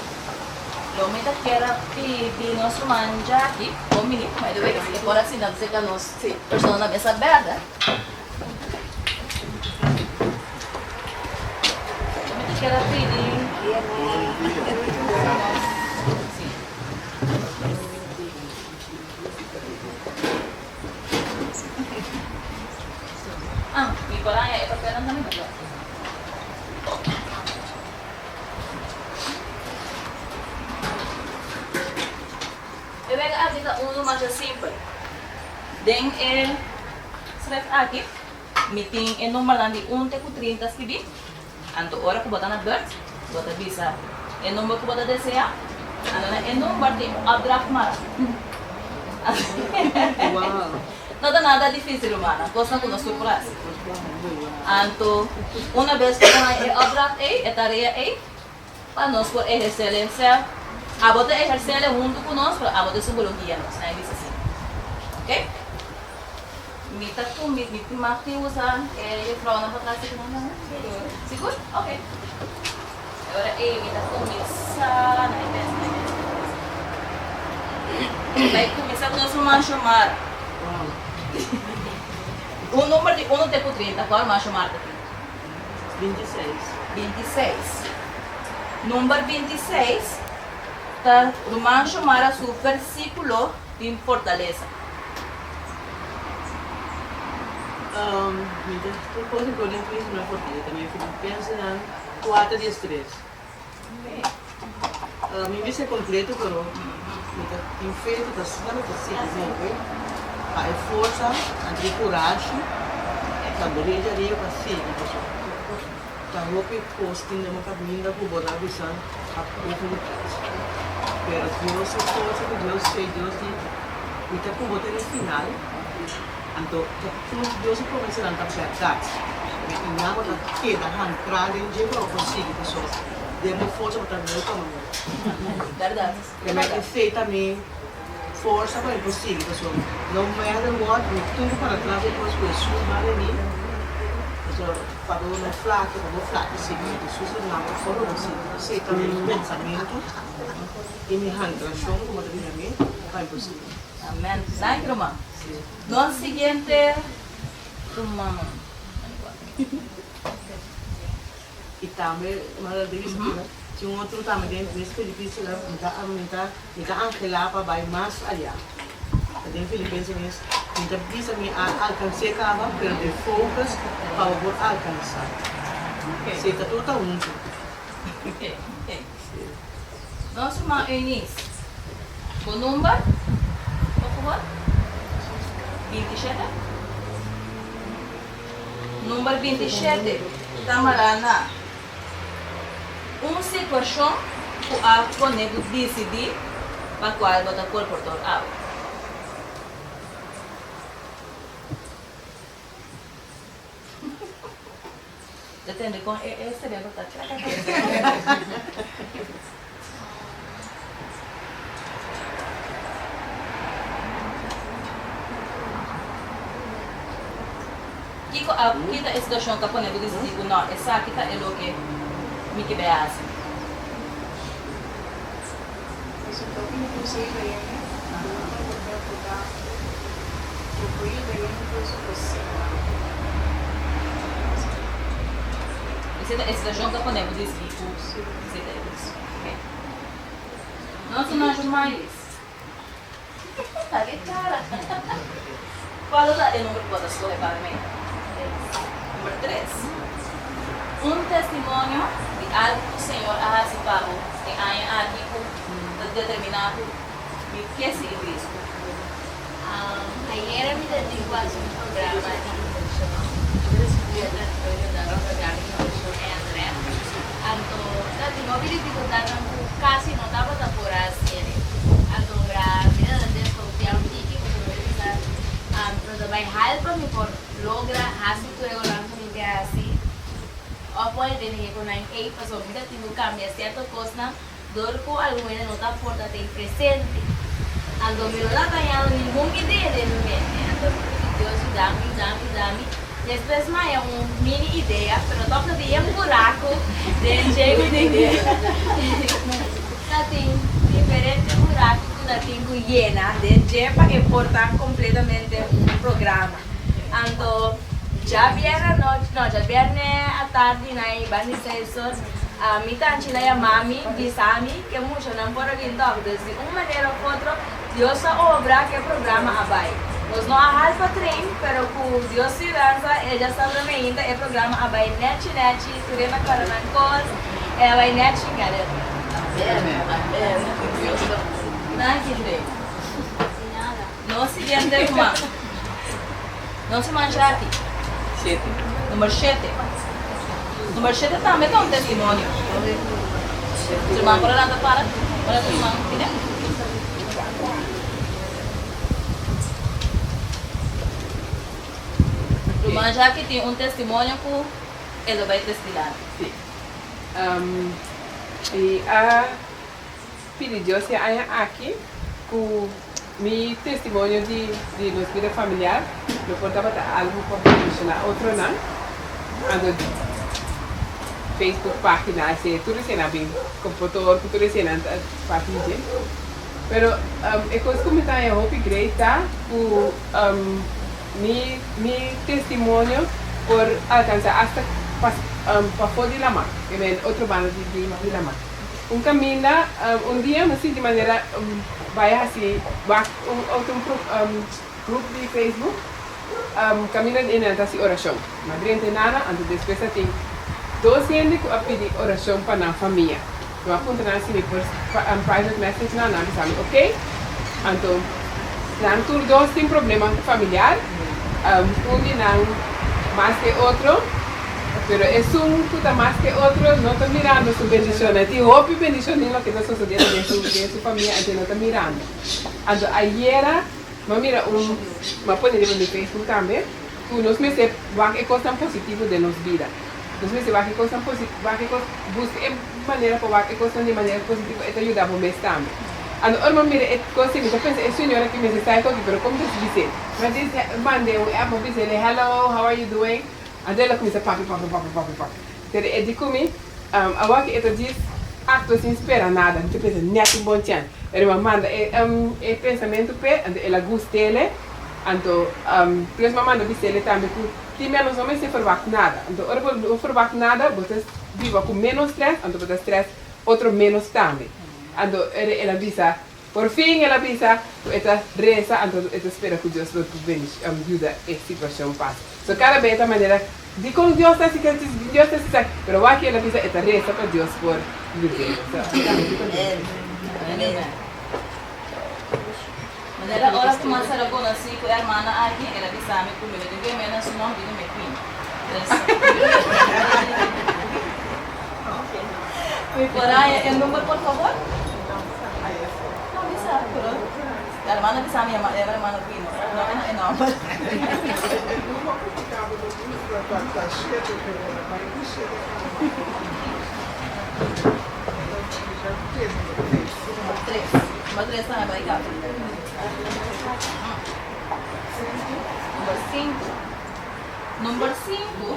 lo mi ta kier a pidi nos ruman Jackie por mini, by the way, e por a sinta cerca nos persona na mesa berde. Lo mi ta kier a pidi Sí. Ah, mi por haña e papelnan tambe? E wega aki ta unu masha simpel. Den e schrift aki mi tin e numbernan di un te ku 30 skibí. Anto ora ku bo ta na beurt, bo ta bisa e number ku bo ta deseá. Anto na e number tin un opdracht mara. No ta nada difícil rumannan, kosnan ku nos tur por hasi. Anto una bes ku bo haña e opdracht ei, e tarea ei, pa nos por ehersé sea. Abo ta ehersele huntu ku nos, pero abo ta esun ku lo guia nos. Nan a bisa asina. Ok? Mi ta ku mi mi mag tin usa e jufrounan patras di ku nan? Sigur? Ok. E ora ei mi ta kuminsá na e pensa, na e pensa, na e pensa. Mi bai kuminsá ku nos ruman Shomara. Un number di unu te ku 30, kua ruman Shomara ta tin? 26. 26. Number 26 ta ruman Shomara su versíkulo di fortalesa. Mi ta tur kos ku den Cristo mi a fortalesa mi. Filipensenan 4, 13. Mi bisa e kompleto pero mi ta tin fe ku ta asina mi ta sigui move pa e forsa anto e kurashi pa bo rei ariba pa sigui pasobra ta hopi kos tin den bo kaminda ku bo ta bisa a poko di pret pero Dios e forsa ku Dios fe Dios di mi ta ku bo te na final anto ta tur Dios su promesanan ta bèrdat mi i nan bo ta keda hankrá den dje pa bo por sigui pasobra den bo forsa bo ta no tuma mi. Bèrdat. Promé esei ta mi forsa pa mi por sigui pasobra no matter what mi tin ku para tras e kos ku Hesus ba den mi pasobra pa bo no flake pa bo flake sigui Hesus ta duna bo forsa pa bo sigui esei ta mi pensamentu i mi hankrashon ku bo ta bini ami pa mi por sigui. Amen. Danki ruman. Nos siguiente ruman. I tambe, manera di bisa kila, tin un otro tambe den mes Filipenses la mi ta mi ta mi ta anhelá pa bai mas ayá. Ta den Filipenses mes mi ta bisa mi a alkans'é kaba, pero den focus pa bo por alkansá. Sí, ta tur ta huntu. Oké, oké. Nos ruman Eunice, bo number, por favor? 27? Number 27 ta mará na un situashon ku a pone bo disidí pa kual bo ta kolportor awe. Ta tende kon e cerebro ta traka traka. Kiko a kita e situashon ta pone bo disidí ku no, esaki ta e loke mi ke bai hasi? Esei ta e situashon ta pone bo disidí ku esei ta e loke. Ok. Nos ta nashi mais. Ta ke cara. Cual ta e number cu bo ta scoge pa mi? Number tres. Un testimonio di algo cu Señor a haci pa bo e aña aki cu ta determina cu mi ke sigui Cristo. Ayera mi ta tin cu haci un programa di inversion. Mi ta yuda un programa di inversion e André. Anto ta tin hopi dificultadnan cu casi no tabata por haci. Anto ora mi ta desconfia un tiki pasobra mi ta bisa no ta bay hal pa mi por logra haci tur e cosnan cu mi ke haci. Of por e tene cu nan ey pasobra mi ta tin cu cambia cierto cosnan. Dor ku algun hende no ta por ta tin presente. Anto mi no ta tañando ningun idea den mi mente. Anto mi pidi Dios yuda mi, yuda mi, yuda mi. Despues mi haña un mini idea, pero tòg ta tin un buraku den dje ku tin ta tin diferente buraku ku ta tin ku yena den dje pa e por ta kompletamente un programa. Anto djabièrnè anochi, no, djabièrnè atardi na e banda di seis or, Mi tanchi la yama mi, bisa mi ke muchanan por a bin tok. Dus di un manera of otro Dios a obra ke programa a bai. Nos no a hal pa train, pero ku Dios su yudansa e djasabra meinta e programa a bai nechi nechi, tur hende a kòrda nan kos, e a bai nechi galera. Amen, amen. Dios ta bon. Danki Drey. Nos siguiente ruman. Nos ruman Jati. Shete. Number shete. Number shete tambe ta un testimonio. Su ruman por a lanta para? Ora su ruman bini. Ruman Jaki tin un testimonio ku e lo bai tres dilanti. Sí. Mi a. pidi Dios e aña aki ku mi testimonio di di nos bida familiar lo por tabata algu pa bendishoná otronan. Anto Facebook página esei tur eseinan a bin kompotor ku tur eseinan ta parti di dje. Pero e kos ku mi ta haña hopi great ta ku mi mi testimonio por alkansá asta pas pafó di laman, e men otro banda di di laman. Un kaminda un dia mi sinti manera bai hasi wak un otro grup di Facebook kaminda di nan ta hasi orashon. Mi a drenta e nada anto despues a tin dos hende ku a pidi orashon pa nan famia. Mi a puntra nan si mi por private message nan, nan a bisa mi ok. Anto nan tur dos tin problema familiar, un di nan mas ke otro, pero esun ku ta mas ke otro no ta mirando su bendishonnan. Tin hopi bendishon den loke ta sosodiendo den su den su famia anto e no ta mirando. Anto ayera mi a mira un, mi a pone riba mi Facebook tambe, ku nos mester wak e kosnan positivo den nos bida. Nos mester wak e kosnan posi, wak e kos, buska e manera pa wak e kosnan di manera positivo, e ta yuda bo mes tambe. Anto ora mi a mira e kos ei, mi ta pensa e señora aki mester sa e koki, pero komo ta bis'é? Mi a disi, mand'é un app, mi a bis'é, Hello, how are you doing? Anto el a kuminsá papia, papia, papia, papia, papia. Pero e di ku mi, awor ki e ta djis aktua sin spera nada. Mi ta pensa, nèt un bon chèns. Pero mi a manda e, e pensamentu p'e, anto el a gust'é. Anto, plus mi a manda bis'é tambe ku Tin menos no mester ferwagt nada. Anto ora bo no ferwagt nada, bo ta biba ku menos stress, anto bo ta stress otro menos tambe. Anto el a bisa, por fin el a bisa ku e ta resa, anto e ta spera ku Dios lo yuda e situashon pasa. So kada bes e ta manera, dikon Dios ta hasi kila, Dios ta hasi esaki? Pero wak el a bisa e ta resa pa Dios por yud'é. So, mi ta kontento. Manera ora ku mas a konosí ku e hermana aki, el a bisa mi ku mi no tin ku yam'é na su nòmber, mi tin ku yam'é Queen. Pues, mi por haña e number por fabor? No, bisa, pero e hermana a bisa mi yama e hermana Queen, no e na e nòmber. Tres. Number tres tambe bai kaba. Number sinku. Number sinku,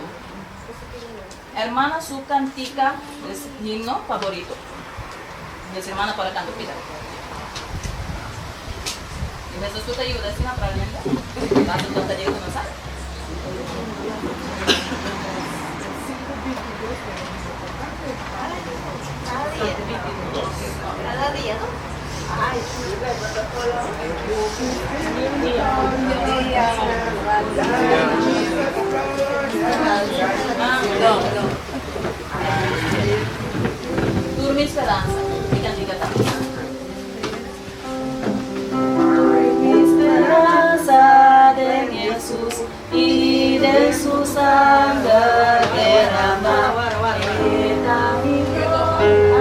hermana su kantika, pues himno favorito. Pues hermana por a kanta pida. I Hesus ku ta yuda asina naturalmente. Basta toka dje ku no sa. Tur mi speransa, mi kantika ta. Tur mi speransa den Hesus I den su sanger derama E ta mi gloria.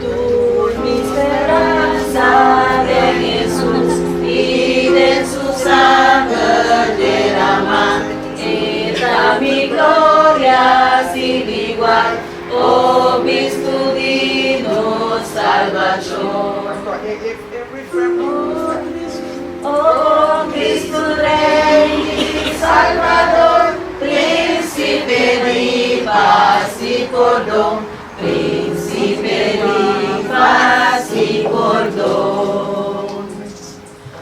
Tur mi speransa den Hesus I den su sanger derama E ta mi gloria sin igual. O Cristo di nos salbacion. O Cristo Rey y Salvador, Principe di paz y pordon, Principe di paz y pordon.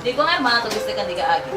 Dikon hermana ta gusta e kantika aki?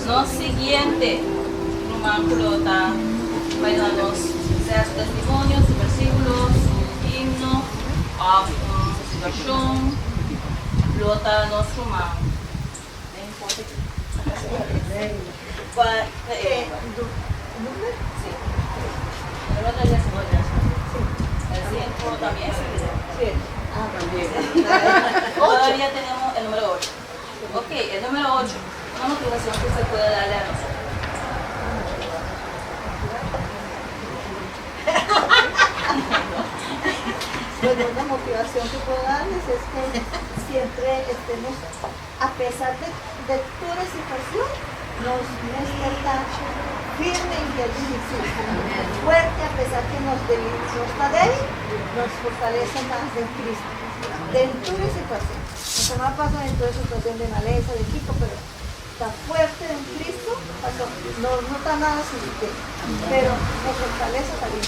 Nos siguiente ruman ku lo ta bai duna nos sea su testimonio, su versíkulo, su himno òf un situashon lo ta nos ruman. Kua ta e number? Sí. Número ta 18. El 5 también. Sí. Todavía tenemos el número 8. Ok, el número 8. Una motivación que usted puede darle a nosotros. Bueno, una motivación que puedo darles es que siempre estemos, a pesar de toda situación, nos mester ta firme y fiel en Jesús. Fuerte a pesar que nos no está débil, nos fortalece más en Cristo. De toda situación. Nos no pasa en toda situación de maleza, de chico, pero está fuerte en Cristo, pasó, no, no está nada sin usted, pero nos fortalece también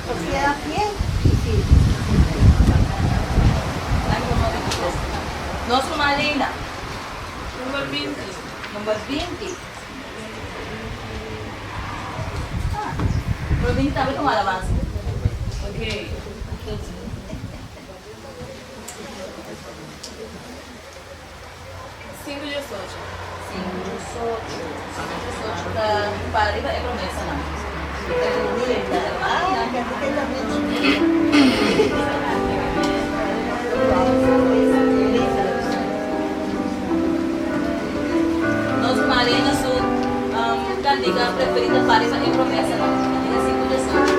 Nos queda fiel y firme. Nos ruman Lina. Number 20. Number 20. Ah, number 20 tambe ta un alabansa. Ok. Sinku diesocho. Sinku diesocho. Sinku diesocho ta para riba e promesanan. Nos Marina su kantika preferí ta para riba e promesanan. Kantika sinku diesocho.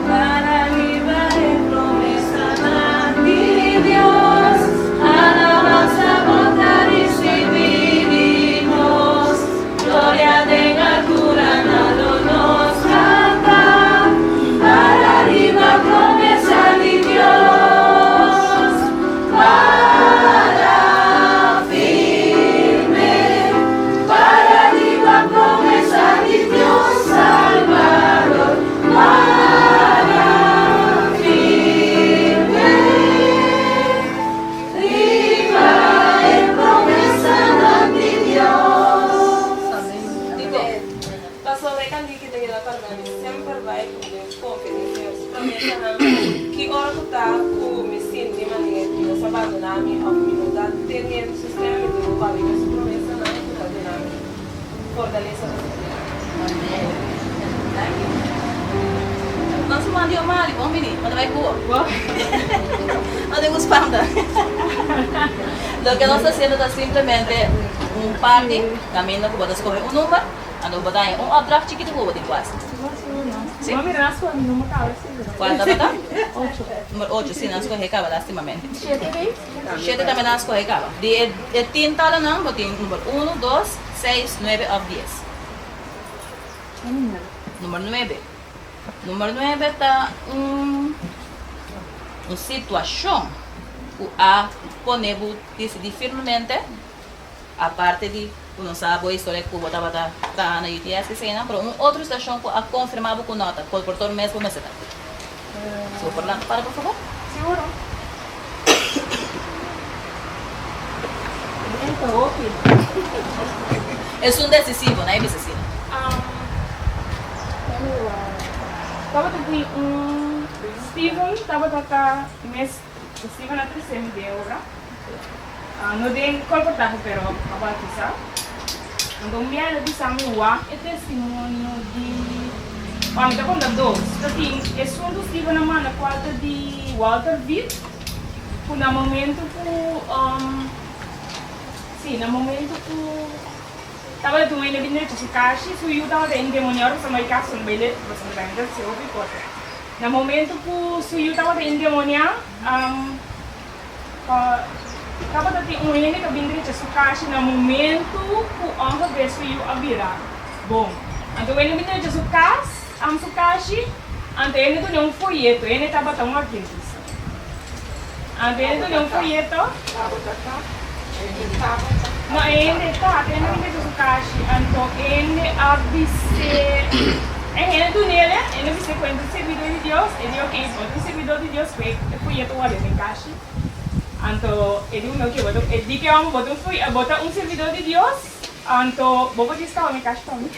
Para riba e promesanan di Dios, alabansa bo ta risibí di nos, gloria den altura na lo nos kanta, para riba promesa di Dios, para firme, para riba promesa di Dios Salbador, para firme, riba e promesanan di Dios. Digo, pasobra e kantika ta keda kòrda mi semper bai ku mi konfia den Señor su promesanan. Ki ora ku ta ku mi sinti manera Dios a bandoná mi òf mi no ta teniendo su stem, mi tin ku kòrda riba su promesanan ku ta duna mi fortalesa pa sigui dilanti. Nos ruman di Omali, bon bini, bo ta bai ku bo. No tin ku spanta. Loke nos ta hasiendo ta simplemente un parti kaminda ku bo ta skohe un number, anto bo ta haña un opdracht chikitu ku bo tin ku hasi. Sí. Kual tabata? Number ocho, sí, nan skohe kaba lastimamente. Shete tambe nan a skohe kaba. Di e tin talanan bo tin number unu, dos, seis, nuebe òf dies. Number nuebe. Number nuebe ta un un situashon ku a pone bo disidí firmemente, aparte di ku nos sa bo historia ku bo tabata traha na UTS eseinan, pero un otro situashon ku a konfirmá bo ku no ta kolportor mes bo mester ta. Si bo por lanta para por fabor. Seguro. Esun desisivo, na e bisa asina. Tabata tin un Steven tabata ta mes Steven a trese mi den obra. No den kolportahe pero a bautisa. Anto un biaha el a bisa mi wak e testimonio di Ò mi ta konta dos. Ta tin esun ku Steven a manda kual ta di Walter Veith ku na momento ku si na momento ku tabata tin un hende bin drecha su kashi su yu tabata endemoniá ora ku sa bai kas su no bai pasobra tambe ta hasi hopi kos. Na momento ku su yu tabata endemoniá Tabata tin un hende ta bin drecha su kashi na momentu ku ongeveer su yu a bira bon. Anto wende bin drecha su kas, su kashi, Anto hende duna un foyeto, hende tabata un adventista. Anto hende duna un foyeto. No, hende ta, te hende mete su kashi. Anto hende a bis'é, e hende dun'el, hende bis'é ku hende ta un sirbidó di Dios. E di, ok, bo ta un sirbidó di Dios, ku e foyeto wòrdu den kashi. Anto e di, ok, bo ta, e di ku e hòmber, bo ta un foye, bo ta un sirbidó di Dios, anto bo por djis kaba mi kashi pa mi.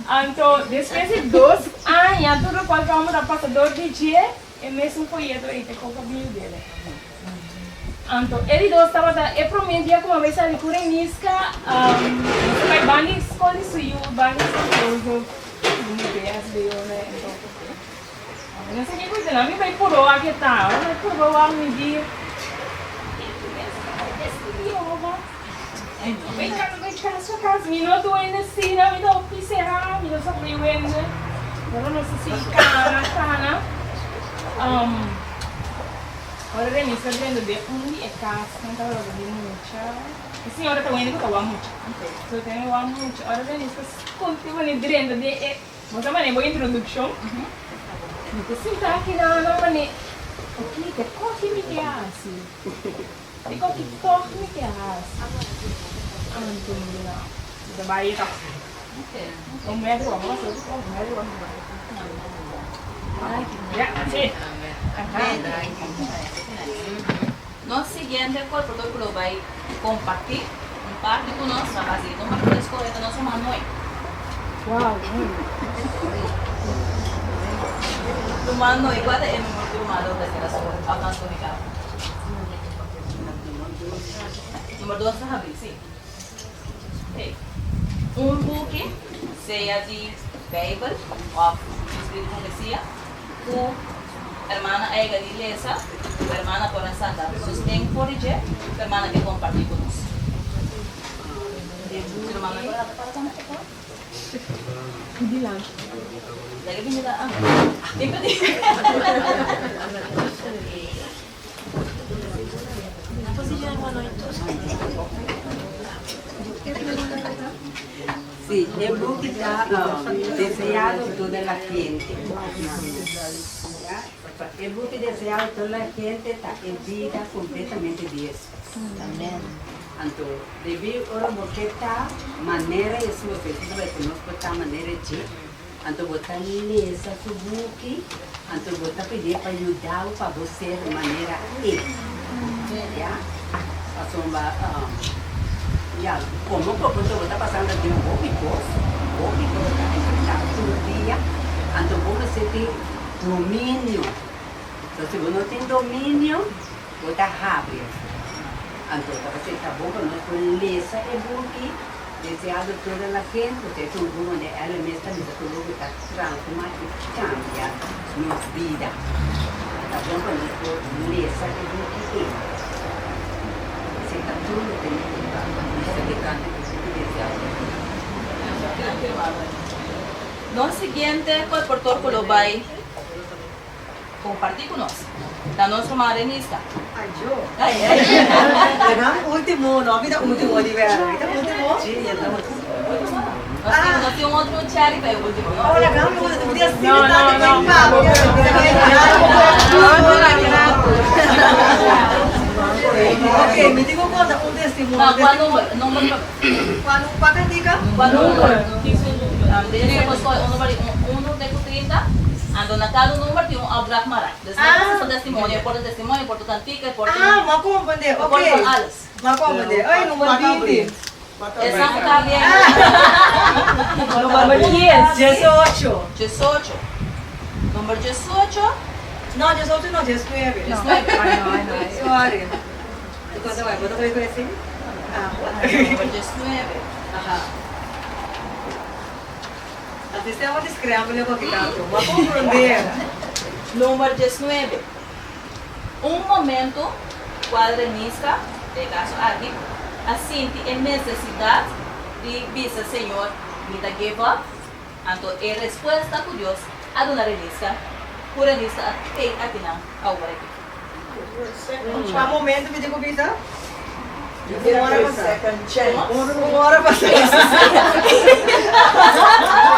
Anto despues di dos aña tur lokual ku amo ta pasa dor di dje, e mesun foyeto ei ta kopa biu dele. Anto e di dos tabata e promé dia ku mi a bai sali ku Reniska, nos a bai banda di skol di su yu, banda di San Joseph, di BSBO na e entonces. Mi no sa kiko ta nan, mi bai purba wak e ta, ora mi bai purba wak mi di, Testigo di Jehova. Bai kas, bai kas pa kas, mi no duende asina, mi ta hopi será, mi no sa bai wende. Ora nos a sigui kana, kana, ora Denise a drenta den un di e kasnan tabata di mucha, e señora ta wende ku ta wak mucha. So e ta wende wak mucha, ora Denise ta skonti manera drenta den e, bo sa manera bo introdukshon, mi ta sinta aki nan manera, oke, ke koki mi ke hasi? Di kon ki tòg mi ke hasi? Anto mi di no, mi ta bai tòg. Un medio ora, bo sa un medio ora mi bai. Ya, si. Nos siguiente kolportor ku lo bai kompartí un parti ku nos ta hasi number ku ta skohe ta nos ruman Noe. Ruman Noe, kua ta e number ku ruman lo ta keda skohe òf nan skohe kaba? Number dos ta habri, sí. Hey. Un buki, sea di Bijbel of Espíritu Profecia, ku hermana a yega di lesa, ku hermana por a saka sosten for di dje, ku hermana ke kompartí ku nos. Si ruman no por a para tambe, por favor. Laga bini la. Tin p'e. Sí, e buki ta Deseado toda la gente. E buki Deseado toda la gente ta e bida completamente di Hesus. Anto, debí ora bo ke ta manera Hesus, Hesus ta bai ku nos por ta manera dje. Anto bo ta lesa su buki, anto bo ta pidié pa yuda bo pa bo ser manera e. Ya? Pasobra, ya, komo ku bo ta pasando den hopi kos, hopi kos bo ta enfrentá tur dia, anto bo mester tin dominio. Entonces, si bo no tin dominio, bo ta habri. Anto tabata ta bon pa nos por lesa e buki. Deseado toda la gente, te ta un grupo de ela mes ta bisa ku loke ta transforma i cambia nos bida. Ta bon pa nos por lesa e buki ei. Esei ta tur loke mi tin pa bisa tocante e buki Deseado toda la gente. Nos siguiente colportor cu lo bay Comparti cu nos. Ta nos ruman Renista. Ay yo. Laga mi ultimo, no mi ta ultimo di bera. Mi ta ultimo? Si, ya ta ultimo. Nos tin un otro cherry pa e ultimo, no? Oh, laga mi ultimo. Di asina ta di bay papia. Ok, mi tin cu conta un testimonio. No, cua number? Number pa. Cua number? Cua cantica? Cua number? Debe por scoge un number di uno te cu 30. Anto na cada number tin un opdracht mara. Dus no por ta testimonio, e por ta testimonio, e por ta cantica, e por ta. Ah, m'a comprende, E por ok. ta alles. M'a comprende. Ay, number 20. Esan cu ta bien. Number 10. Diesocho. Diesocho. Number 18. No, diesocho no, 19. 19. Sorry. Bo ta bai cu esey? Ah. Number 19. Aha. Así se llama discrambling o kitanto. Bo a comprende. Number 19. Un momento cual Reniska, den e caso aki, a sinti e necesidad di bisa Señor, mi ta give up, anto e respuesta cu Dios a duna Reniska, cu Reniska a tei akinan awor aki. Cua momento mi tin cu bisa? Un ora pasa. Un ora pasa.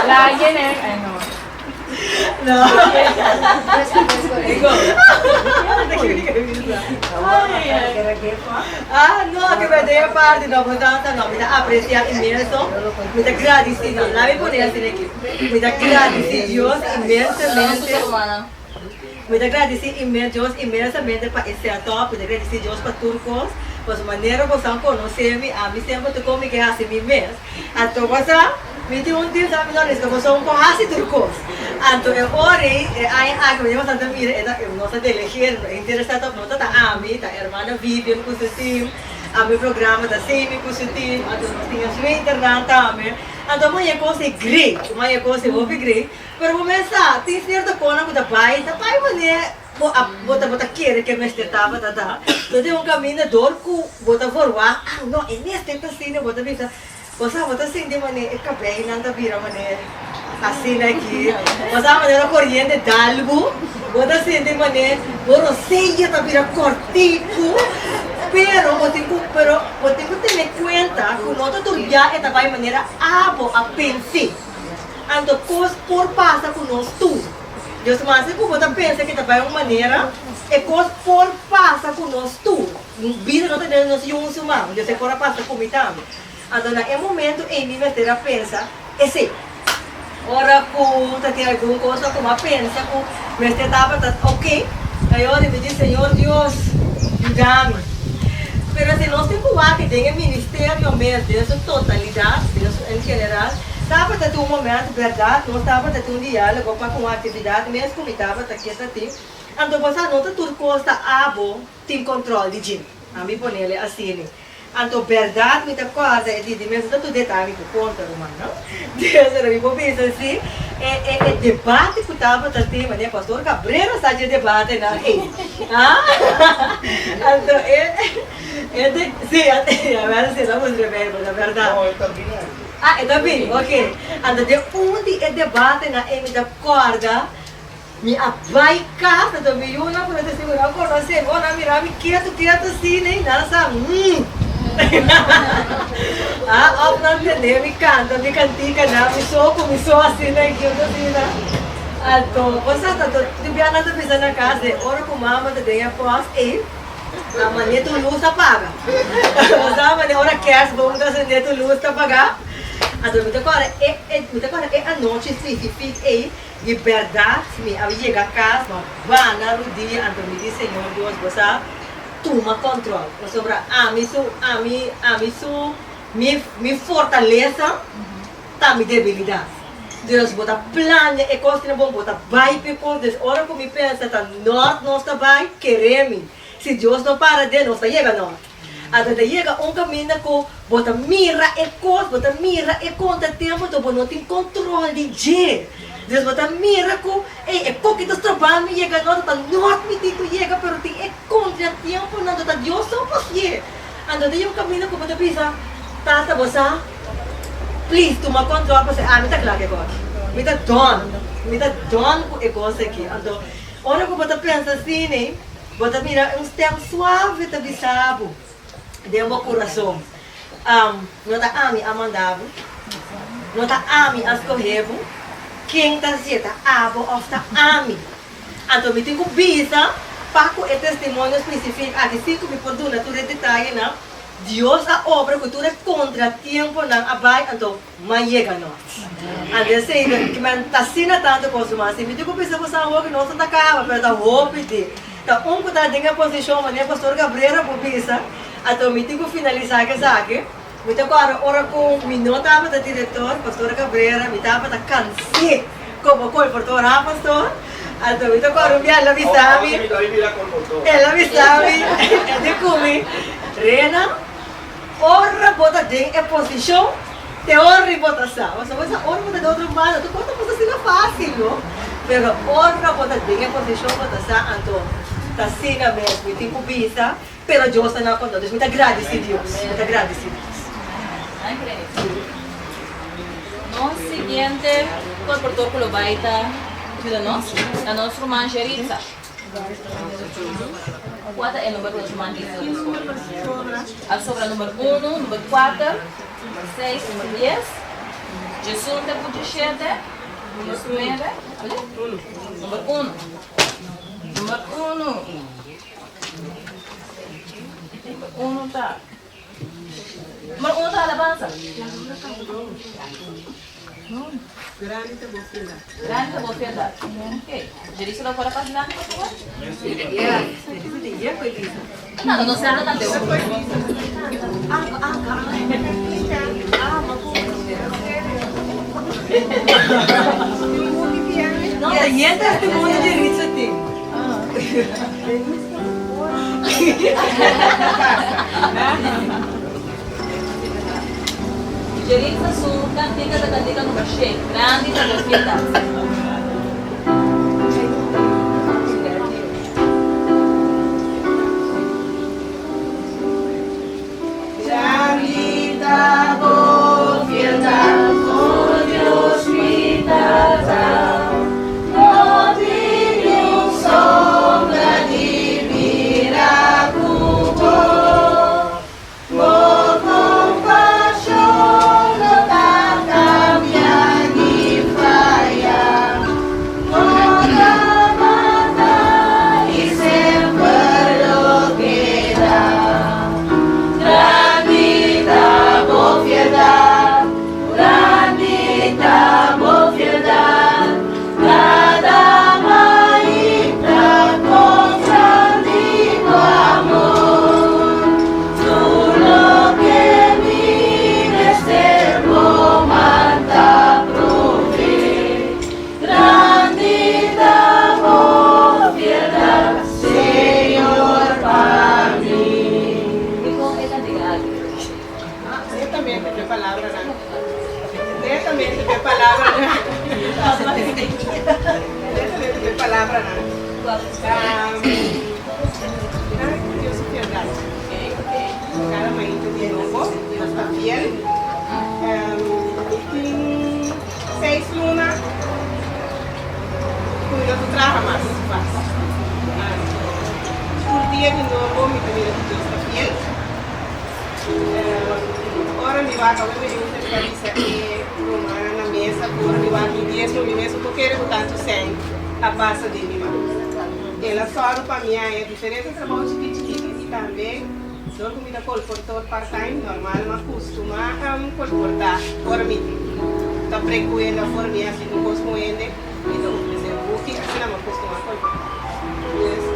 Lagie nen, ay no. No. Ah, no, ke berde e parti no, bo ta no, mi ta aprecia inmenso, mi ta gradici, no, laat mi pone asina aki, mi ta gradici Dios inmensamente, mi ta gradici inmen Dios inmensamente pa e setup, mi ta gradici Dios pa tur cos, pasobra manera bo sa conoce mi, ami semper ta con mi ke haci mi mes. Anto bo sa, mi tin un tin sa mi no riska boso un por hasi tur kos. Anto e ora ei, e aña aki mi bastante mira e ta nos ta delegeer, no interesá ta no ta ta ami, ta hermana Vivian ku su team, ami programa ta Semi ku su team, anto nos tin e sueternan tambe. Anto mi haña kos ei great, mi haña kos ei hopi great, pero bo mes sa tin sierto kosnan ku ta bai, ta bai manera bo a bo ta bo ta kere ke mester tabata ta. Lo tin un kaminda dor ku bo ta forwagt, ah no e mester ta asina, bo ta bisa. Bo sa bo ta sinti manera e kabeinan ta bira manera asina aki. Bo sa manera koriente dal bo. Bo ta sinti manera bo rosella ta bira kortiku. Pero bo tin ku pero bo tin ku tene kuenta ku no ta tur bia e ta bai manera abo a pens'é. Anto kos por pasa ku nos tur. Dios mester ku bo ta pensa ke ta bai un manera, e kos por pasa ku nos tur. Bida no ta den nos yun su man, Dios e por a pasa ku mi tambe. Anto na e momento ei mi mester a pensa esei. Ora ku ta tin algun cosa ku mi a pensa ku mester tabata ok, ayora mi di, Señor Dios, yuda mi. Pero si nos tin ku wak den e ministerio mes, den su totalidat, den su en general, tabata tin un momento, bèrdat, nos tabata tin un diálogo pa ku un aktividat mes ku mi tabata ke ta tin. Anto bo sa no ta tur kos ta abo tin control di dje. Ami ponele asini. Anto berdad mi ta corda e di di mes no ta tur detaye mi por conta ruman no. Dios pero mi por bisa si e e e debate cu tabata tin manera pastor Cabrera sa dje debate nan ey. Ah anto e e de si a ver si ta mustra bijbel ta berdad. No e ta bin aki. Ah e ta bin ok. Anto den un di e debate nan ey mi ta corda. Mi a bai cas anto mi yunan ku no ta sigur a konosé mi ora nan mira mi ketu ketu asina i nan sa mm ah of nan tende mi kanta mi kantikanan mi so ku mi so asina i kitu asina anto cosa ta tin bia nan ta bisa na cas de ora ku mama ta den e pos ei a mane tur lus a paga sa mane ora kerstboom ta sende tur lus ta paga anto mi ta kòrda e mi ta kòrda e anochi specifiek ei. Di bèrdat mi a yega kas, ma bana rudia, anto mi di, Señor Dios, bo sa tuma kòntròl, pasobra ami su, ami, ami su, mi, mi fortalesa ta mi debilidat. Dus bo ta plania e kosnan bon, bo ta bai p'e kos, dus ora ku mi pensa ta nòrt nos ta bai, kere mi, si Dios no para den, nos ta yega nòrt. Anto ta yega un kaminda ku bo ta mira e kos, bo ta mira e kontratempu, anto bo no tin kontrol di dje. Dus bo ta mira ku, ey, e koki ta stroba mi yega nort, ta nort mi tin ku yega, pero tin e kontratiempunan, anto ta Dios so pasié. Anto ta yega un kaminda ku bo ta bisa, Tata, bo sa, please tuma kontrol pasobra ami ta kla ku e kos. Mi ta done, mi ta done ku e kos aki. Anto ora ku bo ta pensa asina, Bo ta mira un stem suave ta bisa bo den bo kurason, No ta ami a manda bo, no ta ami a skohe bo, ken ta hasié ta abo òf ta ami? Anto mi tin ku bisa pa ku e testimonio spesifik aki sin ku mi por duna tur e detayenan, Dios a obra ku tur e kontratiemponan a bai, anto Ma yega no. Anto esei ta ki men ta asina tantu konsumá. Si mi tin ku bisa ku San Hopi nos no ta kaba, pero ta hopi di. Ta un ku ta den e posishon manera Pastor Cabrera por bisa, anto mi tin ku finalisá ku esaki. Mi ta kòrda ora ku mi no tabata direktor, Pastor Cabrera, mi tabata kans'é komo kolportor, ha Pastor? Anto mi ta kòrda un bia el a bisa mi, el a bisa mi, el di ku mi, Rena, Ora bo ta den e posishon, te ora bo ta sa. Pasobra bo sa ora bo ta den otro banda, tur kos ta pasa asina fásil, no? Pero ora bo ta den e posishon bo ta sa, anto ta asina mes. Mi tin ku bisa, pero Dios ta na kontròl. Dus mi ta gradisí Dios, mi ta gradisí Dios. Nos siguiente kolportor ku lo bai ta yuda nos ta nos ruman Jeritza. Kua ta e number ku nos ruman Jeritza ta skohe? A sobra number unu, number kuater, number seis, number dies, djesun te ku djeshete. 19, Number 1. Number 1. Number 1 ta. Number 1 ta alabansa. Grandi ta bo fieldat. Grandi ta bo fieldat. Ok. Jerisa lo por a pas dilanti, por favor? No, no se habla tan de No, ta yen testimonio Jeritza tin. Jeritza su cantica ta cantica number shen, Grandi ta bo fieldat. Grandi ta bo fieldat, o Dios mi Tata, no tin niun sombra di bira ku bo. Bo kompashon no ta kambia ni faya. Bo tabata i semper lo keda. Grandi ta bo fieldat, grandi ta bo fieldat, kada mainta kontra di bo amor. Tur loke mi mester bo man ta proveé. Grandi ta bo fieldat, Señor, pa mi. Dikon e kantiga aki? Netamente p'e palabranan. Netamente p'e palabranan. Netamente p'e palabranan. Dios su fieldat. Kada mainta di nobo, Dios ta fiel. Mi tin seis luna ku mi no ta traha mas. Tur dia di nobo mi ta mira ku Dios ta fiel. Ora mi wak awe mi rinta mi ta bisa e rumannan na mesa ku ora mi wak mi diesmo mi mes no por kere ku tantu sèn a pasa den mi man. El a sòru pa mi haña diferente trabou chikit chikit i tambe dor ku mi ta kolportor part time normal m'a kustumá kolportá ora mi ta prekuenda for mi hasi un kos ku hende mi ta ofresé un buki asina m'a kustumá kolportá. Pues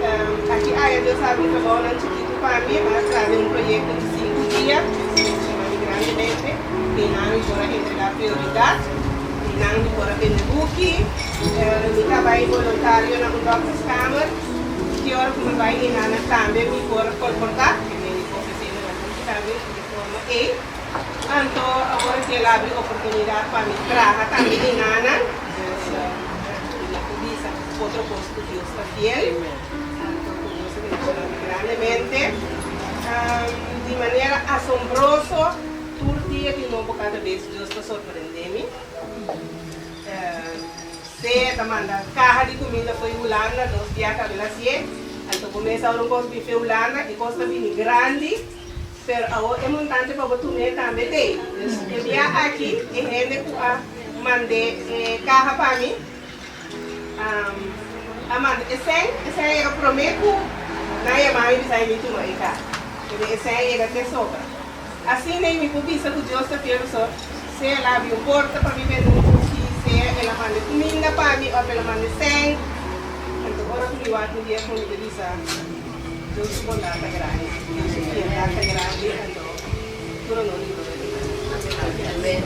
aki aya Dios a habri trabounan chikitu pa mi, mi a traha den un proyekto di sinku dia, Dios a bendiciona mi grandemente, mi nan mi por a entregá prioridat, mi nan mi por a bende buki, mi ta bai boluntario na un dokterskamer, ki ora ku mi bai enanan tambe mi por kolportá, mi mi por ofresé nan buki tambe di forma ei, anto awor ki el habri oportunidat pa mi traha tambe enanan, dus mi por bisa. Otro kos ku Dios ta fiel, anto ku Dios a bendiciona mi grandemente, di manera asombroso, tur dia di nobo kada bes Dios ta sorprende mi. Sea ta manda kaha di kuminda fo'i Hulanda, dos dia ta bel hasié, anto bo mes a ora un kos bin fo'i Hulanda, e kos ta bini grandi, pero awor e montante pa bo tum'é tambe t'ei. Dus e bia aki e hende ku a mand'é e kaha pa mi, A manda e sèn, e sèn a yega promé ku nan a yama mi bisa mi tuma e kar. P'e e sèn a yega te sobra. Asina ei mi por bisa ku Dios ta fiel pasobra sea el a habri un porta pa mi bende un buki, sea el a manda kuminda pa mi òf el a manda e sèn. Anto ora ku mi wak un dia ku mi ta bisa Dios su bondat ta grandi, Dios su fieldat ta grandi, anto tur honor i gloria ta pa El.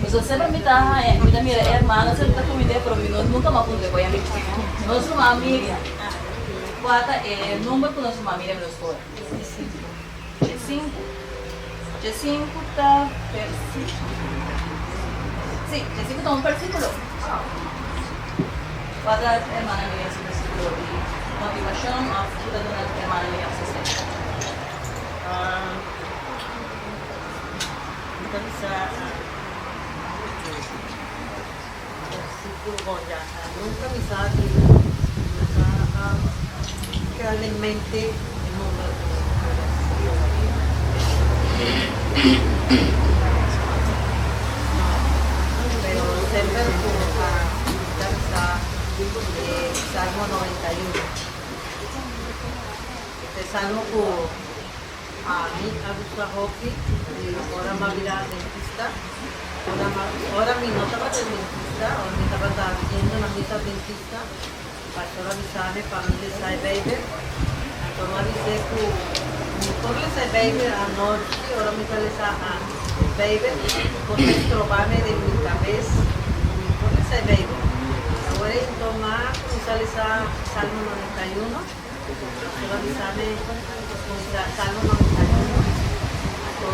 Pasobra semper mi ta haña, mi ta mira e hermano semper ta kumind'é, pero mi no nunca m'a puntr'é koe mi. Nos ruman Miriam, kua ta e number ku nos ruman Miriam lo skohe? Djesinku. Djesinku ta versíkulo. Sí, djesinku ta un versíkulo. Kua ta hermana Miriam su versíkulo di motivashon òf ku ta duna hermana Miriam sosten? Mi ta bisa versíkulo. Bon, ya, nunka mi sa di mi sa keda den mente e number ku Pero semper ku a ta bisa e Salmo 91. E salmo ku ami a gusta hopi di ora mi a bira dentista. Ora mi no tabata dentista, ora mi tabata yendo na misa dentista, pastor a bisa mi pa mi lesa e Bijbel. Anto mi a bis'é ku mi por lesa e Bijbel anochi ora mi ta lesa e Bijbel, por ta stroba mi den mi kabes ku mi por lesa e Bijbel. Awor ei anto mi a kuminsá lesa Salmo 91. Pastor a bisa mi kuminsá Salmo 91. Anto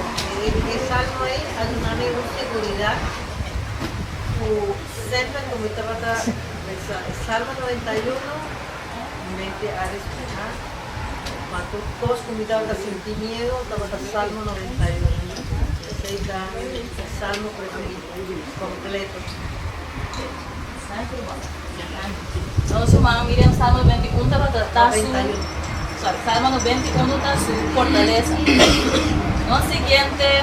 e salmo ei a duna mi un seguridat ku semper ku mi tabata lesa e Salmo 91, mi mente a respirá. Ma tur kos ku mi tabata sinti miedu tabata Salmo 91. Esei ta mi salmo preferí kompleto. Nos ruman Miriam Salmo 91 tabata ta su sorry Salmo 91 ta su fortalesa. Nos siguiente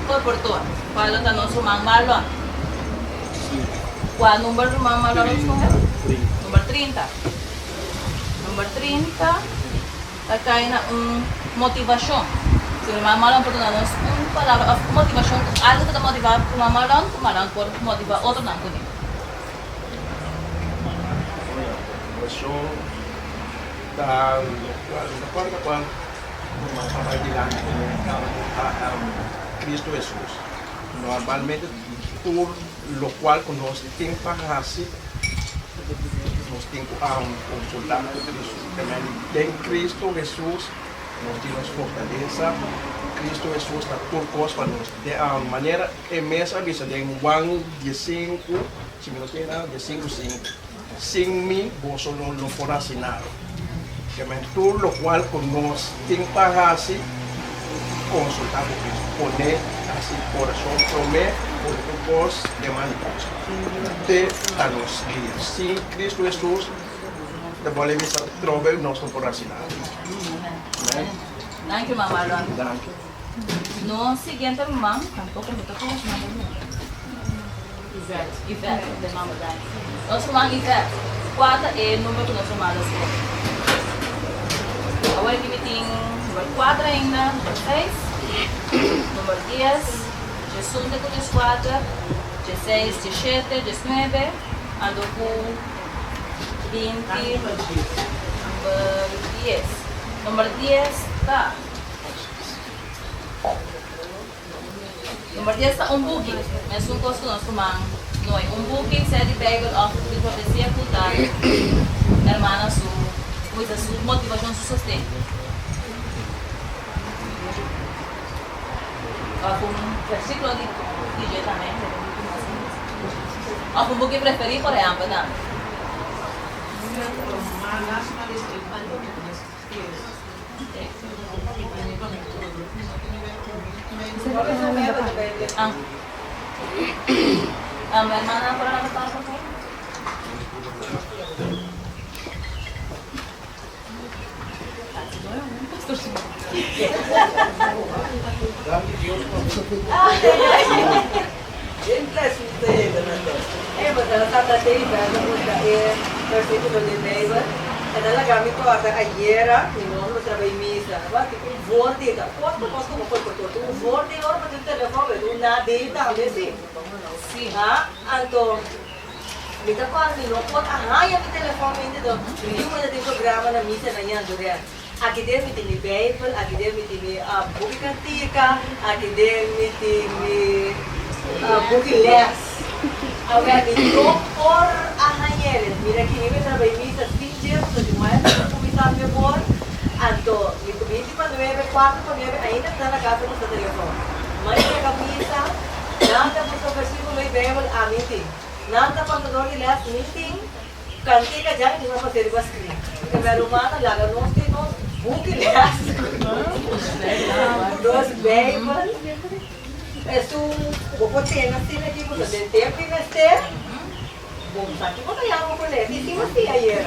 colportor cual lo ta nos ruman Marlon. Cual number ruman Marlon lo escoge? Number 30. Number 30 ta cay na un motivacion. Si ruman Marlon por duna nos un palabra of un motivacion algo cu ta motiva ruman Marlon cu Marlon por motiva otronan cune. Motivashon ta lokual no ta kòrda kual ruman ta bai dilanti ku ta Kristu Hesus. Normalmente tur lokual ku nos tin pa hasi nos tin ku konsultá ku Kristu. Den Kristu Hesus nos tin nos fortalesa, Kristu Hesus ta tur kos pa nos. Den manera E mes a bisa den Juan diesinku, si mi no tin erá, diesinku sinku, Sin mi boso lo no por hasi nada. Kèmen tur lokual ku nos tin pa hasi, konsultá ku Kristu. Pon'é hasi orashon promé, pone tur kos den man di Kristu. Te ta nos guia. Sin Kristu Hesus, de bòl'e bisa trobe, nos no por hasi nada. Amèn. Danki, Mama Lon. Danki. No siguiente ruman tampoco mi ta conoce nomber mi. Ivette. Ivette, de mama danki. Nos ruman Ivette, cua ta e number cu nos ruman ta scoge? Awor aki mi tin number cuatro ainda, number seis, number dies, diesun te cu diescuater, dieseis, diesshete, diesnuebe, ando cu binti, number dies. Number dies ta. Number dies ta un buki. Mesun kos ku nos ruman Noe. Un buki sea di Beibel òf di profesia ku ta hermana su kuida su motivashon, su sosten. Òf un versíkulo di dje tambe. Òf un buki preferí por ehèmpel tambe. Aki den mi tin mi Bijbel, aki den mi tin mi buki kantika, aki den mi tin mi buki les. Awor mi no por a hañ'el. Mira aki mi mester a bai misa sin dje, pasobra di nuebe mi ta kuminsá mi bor. Anto mi ku binti pa nuebe, kuarto pa nuebe ainda mi ta na kas ta buska telefòn. M'a yega misa, nan ta buska versikulo di Bijbel, ami tin. Nan ta pasa dor di les, mi tin. Kantika dja mi tin a pas'é riba screen. E mi rumannan laga nos tin nos buki les nos Bijbel. Esun ku bo por tene asina aki bo ta den tempu i mester. Bo sa kiko ta yama kuné? Hicimos sí ayer.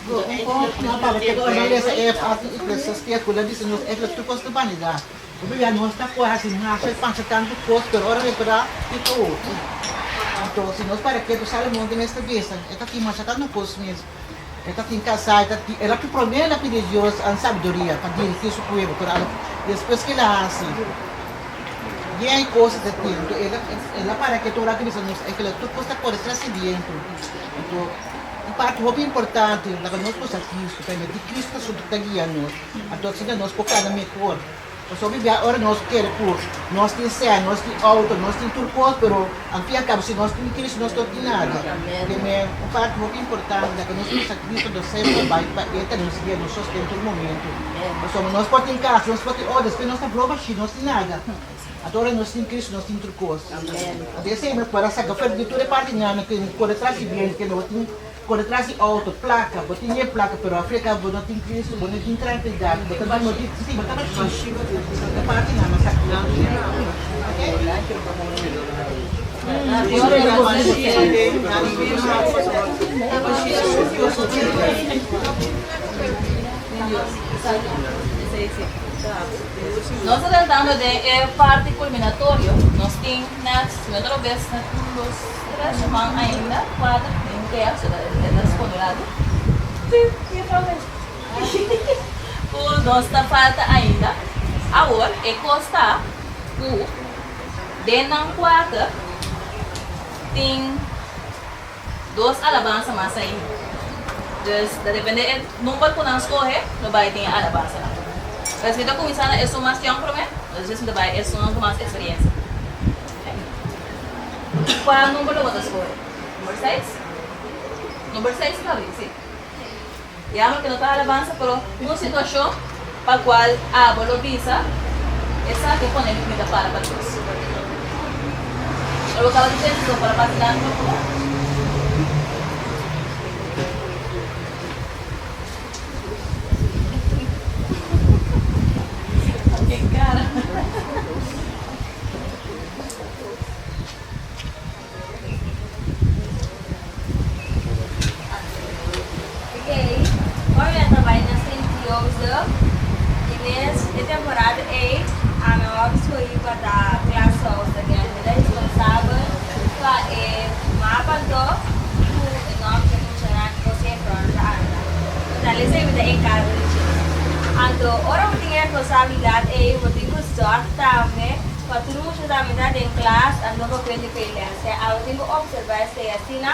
No, pa ke ora nan lesa e parti Eclesiastes ku la bisa nos eigenlijk tur kos ta banidat. Hopi bia nos ta por hasi masha i pasa tantu kos pero ora repará kiko otro. Anto si nos para ketu Salomon ta mes ta bisa e ta tin masha tantu kos mes. E ta tin kasá e ta tin el a promé el a pidi Dios an sabiduria pa dirigí su pueblo pero a despues ke el a hasi yen kos e ta tin anto el a el a para ketu ora a bisa nos eigenlijk tur kos ta kore tras di bientu. Anto un parti hopi importante laga nos usa Cristo pasobra di Cristo ta ta guia nos anto asina nos por kana mehor. Pasobra hopi bia ora nos kere ku nos tin sè, nos tin outo, nos tin tur kos pero al fin y al kabo si nos tin Cristo nos no tin nada. Primer un parti hopi importante laga nos usa Cristo nos semper bai pa e ta nos guia nos sosten tur momento. Pasobra nos por tin kas, nos por tin outo despues nos ta blo bashí nos tin nada. Anto ora nos tin Cristo nos tin tur kos. Anto esei mi por a saka fuera di tur e parti nan ku kore tras di bientu ke no tin kore tras di outo, plaka, bo tin e plaka pero al fin y al cabo bo no tin Cristo, bo no tin trankilidat, bo ta no tin si bo ta bashí. E parti nan a saka. Nos ta tratando den e parti kulminatorio. Nos tin net, si no ta robes, net un, dos, tres siman ainda, kuater, den un kea, so e ta skonde un ratu. Ku nos ta falta ainda. Awor, e kos ta ku den nan kuater tin dos alabansa mas ainda. Dus ta depende e number ku nan skohe lo bai tin e alabansanan. Pues mi ta kuminsá na esun mas yòn promé, despues mi ta bai esunnan ku mas eksperiensia. Kua number lo bo ta skohe? Number seis? Number seis ta bin, si. Ya ku no ta alabansa pero un situashon pa kual abo lo bisa esaki pone mi ta para pa Dios. Ora bo kaba di pensa so para bati nan por favor. Ke cara. Ok, ora mi a trabai na Sint Jozef, di mes e temporada ei ami a wòrdu skohí pa ta klashoster, mi ta responsabel pa e mapa anto ku e nòmber di e muchanan ku siempre ora ta anda. Total esei mi ta enkargo di dje. Anto ora bo tin e responsabilidat ei bo tin ku zòrg tambe Pa tur mucha ta mita den klas anto pa kuenti ku e les. E abo tin ku observa esei asina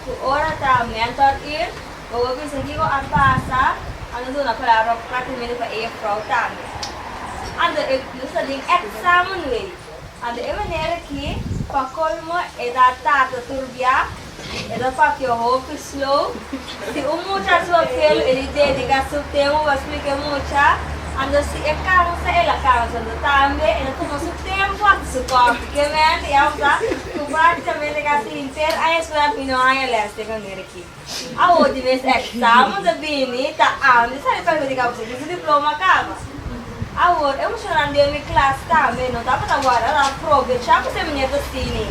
ku ora ta mentor ir bo por bisa kiko a pasa anto duna palabra praktikamente pa e jefrouw tambe. Anto e nos ta den examen wey. Anto e manera ki pa kolmo e ta tarda tur bia, e ta papia hopi slow. Si un mucha a suba pelo e di dedica su tempo pa splica e mucha, anto si e cansa el a cansa, anto tambe e ta tuma su tempo hasi su koffie. Ke mente ya bo sa cu practicamente casi henter aña escolar mi no haña les den manera aki. Awor di mes examen ta bini ta ami ta sali perjudica pasobra mi su diploma caba. Awor e muchanan den mi klas tambe no tabata warda, nan a probecha cu se meneer ta sini.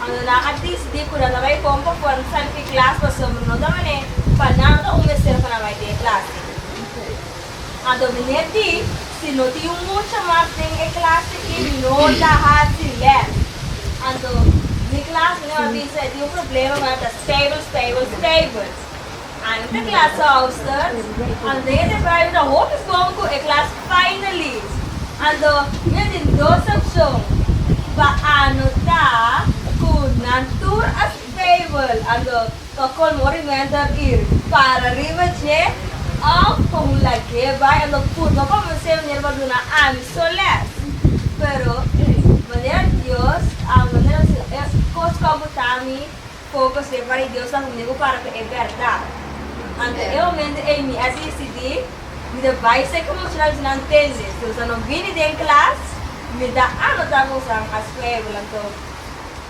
Anto nan a disidí ku nan ta bai kon pa for sali di klas pasobra no ta manera pa nan ta un mester pa nan bai den e klase. Anto meneer di, si no tin un mucha mas den e klase i no ta hasi lès. Anto mi klas meneer a bisa e tin un problema ku nan ta stable, stable, stable. Ami ta klas houster, anto den e temporada mi ta hopi bon ku e klas finally. Anto mi a tin dos opshon, pa anotá ku nan tur a stable, anto pa colmo ora mi mentor ir para riba dje òf pa un lag'é bai, anto purba konvensé meneer pa duna ami so lès. Pero manera Dios a manera e kos ku a buta mi Focus den para Dios ta huni ku para ku e bèrdat. Anto e momento ei mi a disidí mi ta bai seka muchanan si nan tende. Si boso no bini den klas, mi ta anotá boso a skuebel. Anto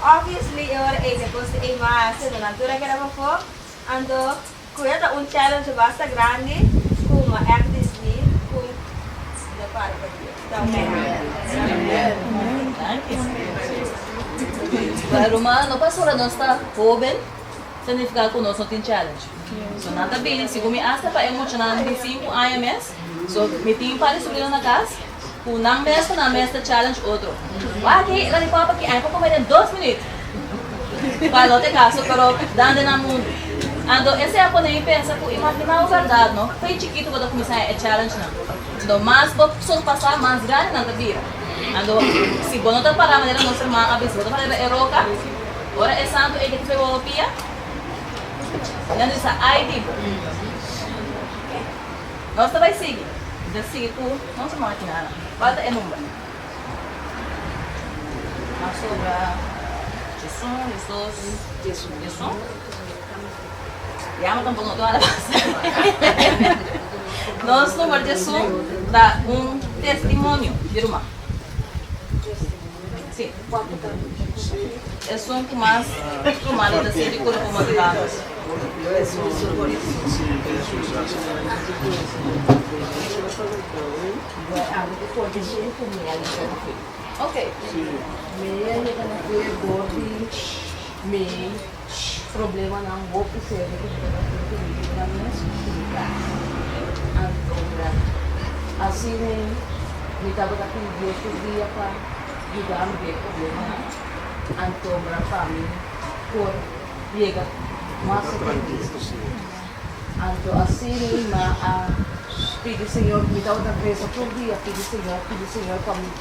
obviously e ora ei ta kos ei mi a hasi, anto nan tur a keda pafó. Anto ku e ta un challenge basta grandi ku mi a ègt disidí ku mi ta para pa Dios. Amen. Amen. Pero ruman, no pasobra nos ta hoben significa cu nos no tin challenge. So nan ta bini, segun mi hasta pa e muchanan di sinku aña mes, so mi tin un par di sobrino na cas cu nan mes cu nan mes ta challenge otro. Wak e lollipop aki, aña por come den dos minuut. Cual no ta e caso, pero dan den nan mundo. Anto esey a pone mi pensa cu imagina bo berdad no, fe chikito bo ta cuminsa haña e challenge nan. Anto mas bo surpasa, mas grandi nan ta bira. Anto si bo no ta para manera nos herman a bisa, bo ta para riba e roca, ora e santo ey ke ta pega bo pia, nan bisa ay di bo. Nos ta bay sigui, nos ta sigui cu nos herman aki nan. Cual ta e number? Mas sobra 11, 12, 11. Yama tampoco no te wada pasa. Nos number 11 ta un testimonio di ruman. Si. Esun ku mas rumannan ta sinti ku lo por motivá nos. Ok. Problemanan hopi serio ku mi tabata tin ku mi bida mes ku mi kas. Anto asina mi tabata pidi Dios tur dia pa yuda mi den e problemanan. Anto pa mi por yega mas serka di Cristo. Anto asina mi a pidi Señor, mi tabata resa tur dia pidi Señor, pidi Señor pa mi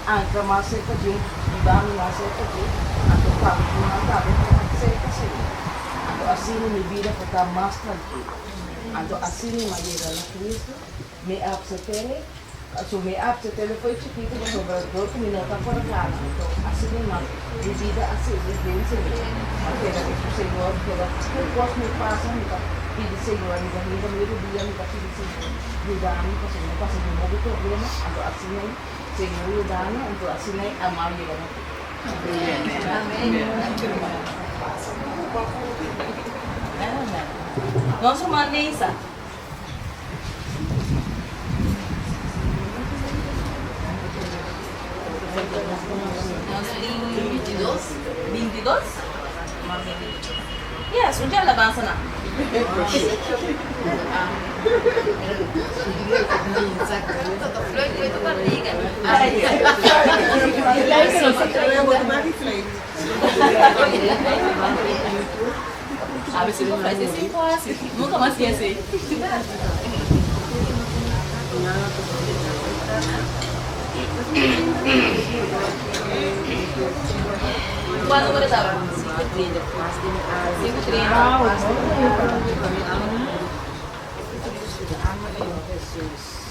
Antra mas serka dje, biba mi mas serka dje, anto pa mi yunan tambe por ta serka Señor. Anto asina mi bida por ta mas trankil. Anto asina mi a yega na Cristo, mi a apsept'Ele, pasobra mi a apsept'Ele fo'i chikitu, pasobra dor ku mi no ta por gana, anto asina mi a mi bida a sigui den Señor. Mi a keda ku Señor, keda tur kos mi pasa mi ta pidi Señor, mi ta hinka mi rudia, mi ta pidi Señor yuda mi, pasobra mi a pasa den hopi problema, anto asina. Señor yuda mi anto asina e amor yega na ti. Nos ruman Neisa. Nos tin 22. 22? Yes, un di alabansa nan. Kua numero ta? 5:30.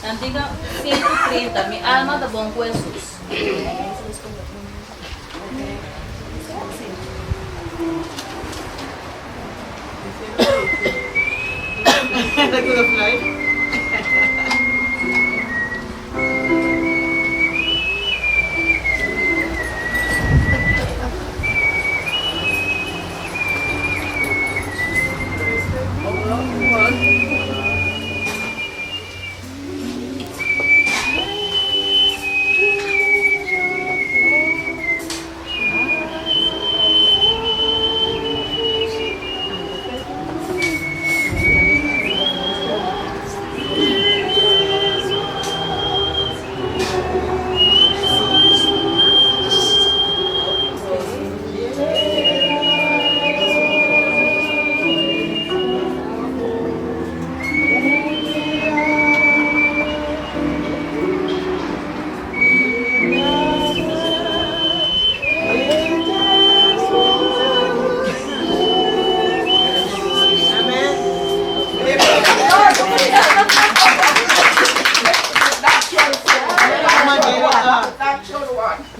Cantica 5:30, Mi alma ta bon ku Hesus.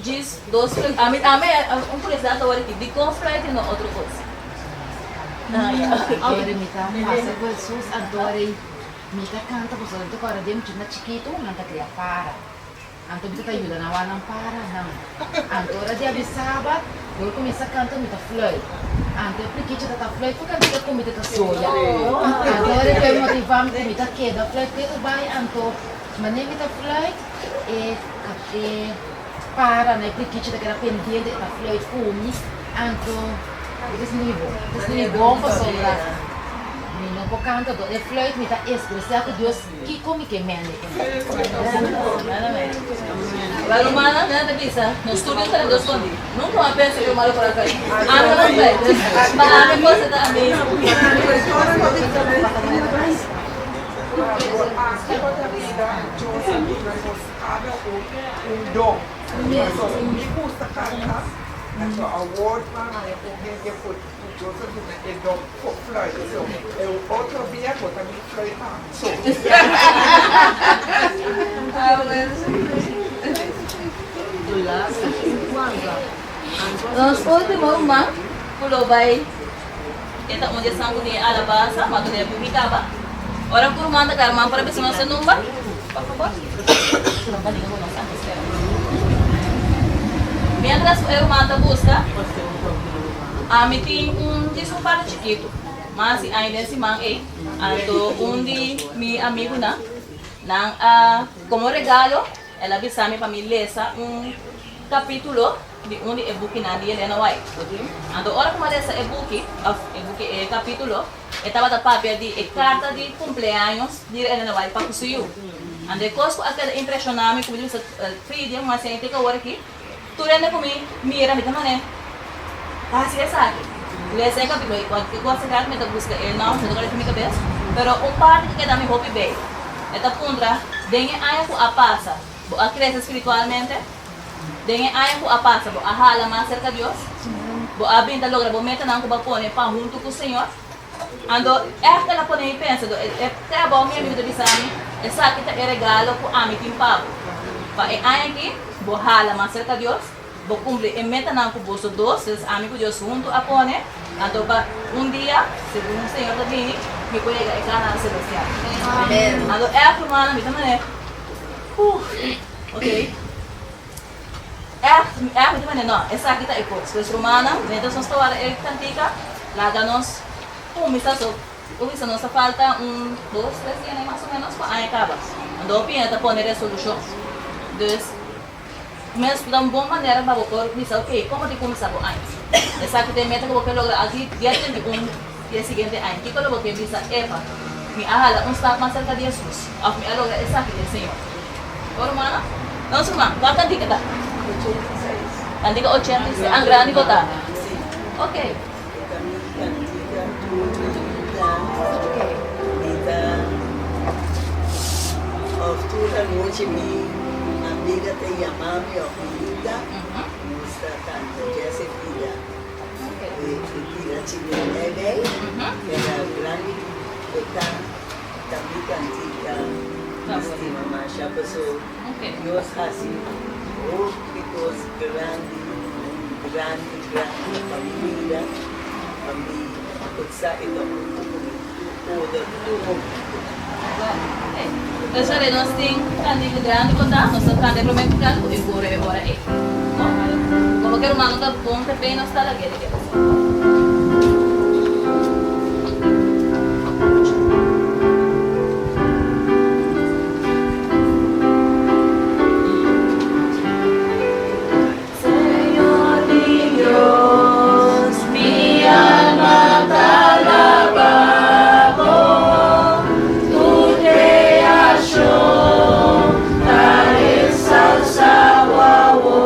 Djis dos fluit. Ami ami un curiosidad ta wor aki, dikon fluit y no otro cos? Ah ya. Ora mi ta pasa ku Hesus anto ora ei mi ta kanta pasobra mi ta kòrda den muchanan chikitu nan ta kria para. Anto mi ta ta yuda nan wak nan para nan. Anto ora dia di sabat bo lo kuminsá kanta mi ta fluit. Anto e prikichi ta ta fluit for kantika ku mi ta ta soya. Anto ora ku e motivá mi ku mi ta keda fluit ketu bai anto manera mi ta fluit e e. para na e prikichi ta keda pendiente e ta fluit ku mi anto e ta sinti mi bon e ta sinti mi bon pasobra mi no por kanta do e fluit mi ta expresa ku Dios kiko mi ke mende ku mi. La rumannan nan ta bisa nos tur den ta respondi nunka mi a pensa ku malo por a kai ami no kai pa ami cosa ta amazing. Kada un un don. Pasobra mi gusta kanta, anto awor mi a haña un hende ku Dios a duna e don for fluit. So e un otro bia bo ta bin fluit pa mi so. Nos ultimo ruman ku lo bai e ta un di esnan ku tin e alabansa, ma todavia ku mi kaba. Ora ku ruman ta kaba, ruman por a bisa nos e number, por fabor? Mientras ku e ruman ta buska, ami tin un djis un parti chikitu, mas di aña den siman ei, anto un di mi amigunan, nan a, komo regalo, el a bisa mi pa mi lesa un kapitulo di un di e bukinan di Elena White. Anto ora ku mi a lesa e buki, òf e buki, e kapitulo, E tabata papia di e karta di kumpleaños di Elena White pa ku su yu. Anto e kos ku a keda impreshoná mi ku mi ta bisa Fridia, ku mi a siña te ku awor aki, tur hende ku mi mira mi ta manera hasi esaki. Lesa e kapitulo i kualke kos e mi ta buska e nòmber, mi ta kòrda den mi kabes, pero un parti ku keda mi hopi bei, e ta puntra, Den e aña ku a pasa, bo a krese spiritualmente? Den e aña ku a pasa bo a hala mas serka Dios? Bo a bin ta logra bo metanan ku bo a pone pa huntu ku Señor? Anto ègt el a pone mi pensa, do e te abou mi amigu ta bisa mi, Esaki ta e regalo ku ami tin pa bo. Pa e aña aki bo hala mas serka Dios, bo kumpli e metanan ku boso dos, des ami ku Dios huntu a pone, anto pa un dia, segun Señor ta bini, mi por yega e Kanaan selestial. Anto ègt rumannan mi ta manera, Huh! Ok. Echt, echt mi ta mende no, esaki ta e kos. Pues rumannan, mientras nos ta wara e kantika, laga nos kuminsá. So, kuminsá nos ta falta un dos, tres dia mas o menos pa aña kaba. Anto hopi hende ta pone resolushon. Dus, mes ta un bon manera pa bo por bisa, ok, komo tin kuminsá bo aña? Esaki ta e meta ku bo ke logra aki dia 31 di e siguiente aña. Kiko lo bo ke bisa? Epa, mi a hala un stap mas serka di Hesus, òf mi a logra esaki den Señor. Bo rumannan? Nos ruman, kua kantika ta? 86. Kantika 86. An grandi bo ta? Si. Ok. E ta mi kantika tur dia. Mi ta of tur anochi mi amiga ta yama mi of mi linda nos ta kanta Jesse Vida. E bira chilena ei era grandi e ta. Ta mi kantika mi stima masha paso Dios hasi hopi kos grandi grandi grandi pa mi bida pa mi por sa e ta huntu ku mi tur ora tur momento. Pues ora nos tin kantika grandi ku ta nos ta kanta e prome ku kanta ku e koro e ora ei. Komo ke rumannan ta bon te bey nos ta lag'e di keda asina. Señor mi Dios, mi alma ta alaba Bo, Tur creacion ta ensalsa Bo awor.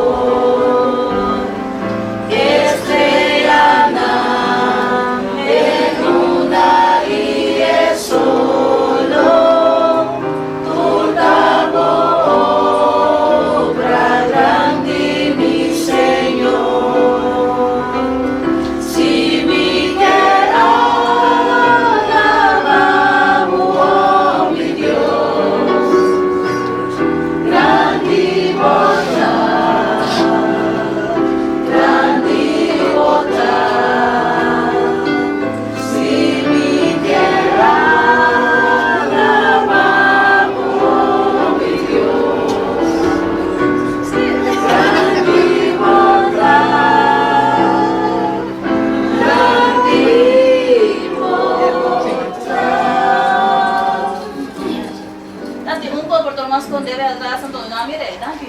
Estreanan, e luna i e solo, tur ta bo obra grandi, mi Señor. Si mi ker alabá bo, oh mi Dios, grandi bo ta. Grandi bo ta, si mi kier alabá bo, mi Dios. Grandi bo ta, grandi bo ta. Tanti un comportó mas escondé atras, anto no a mir'é. Danki.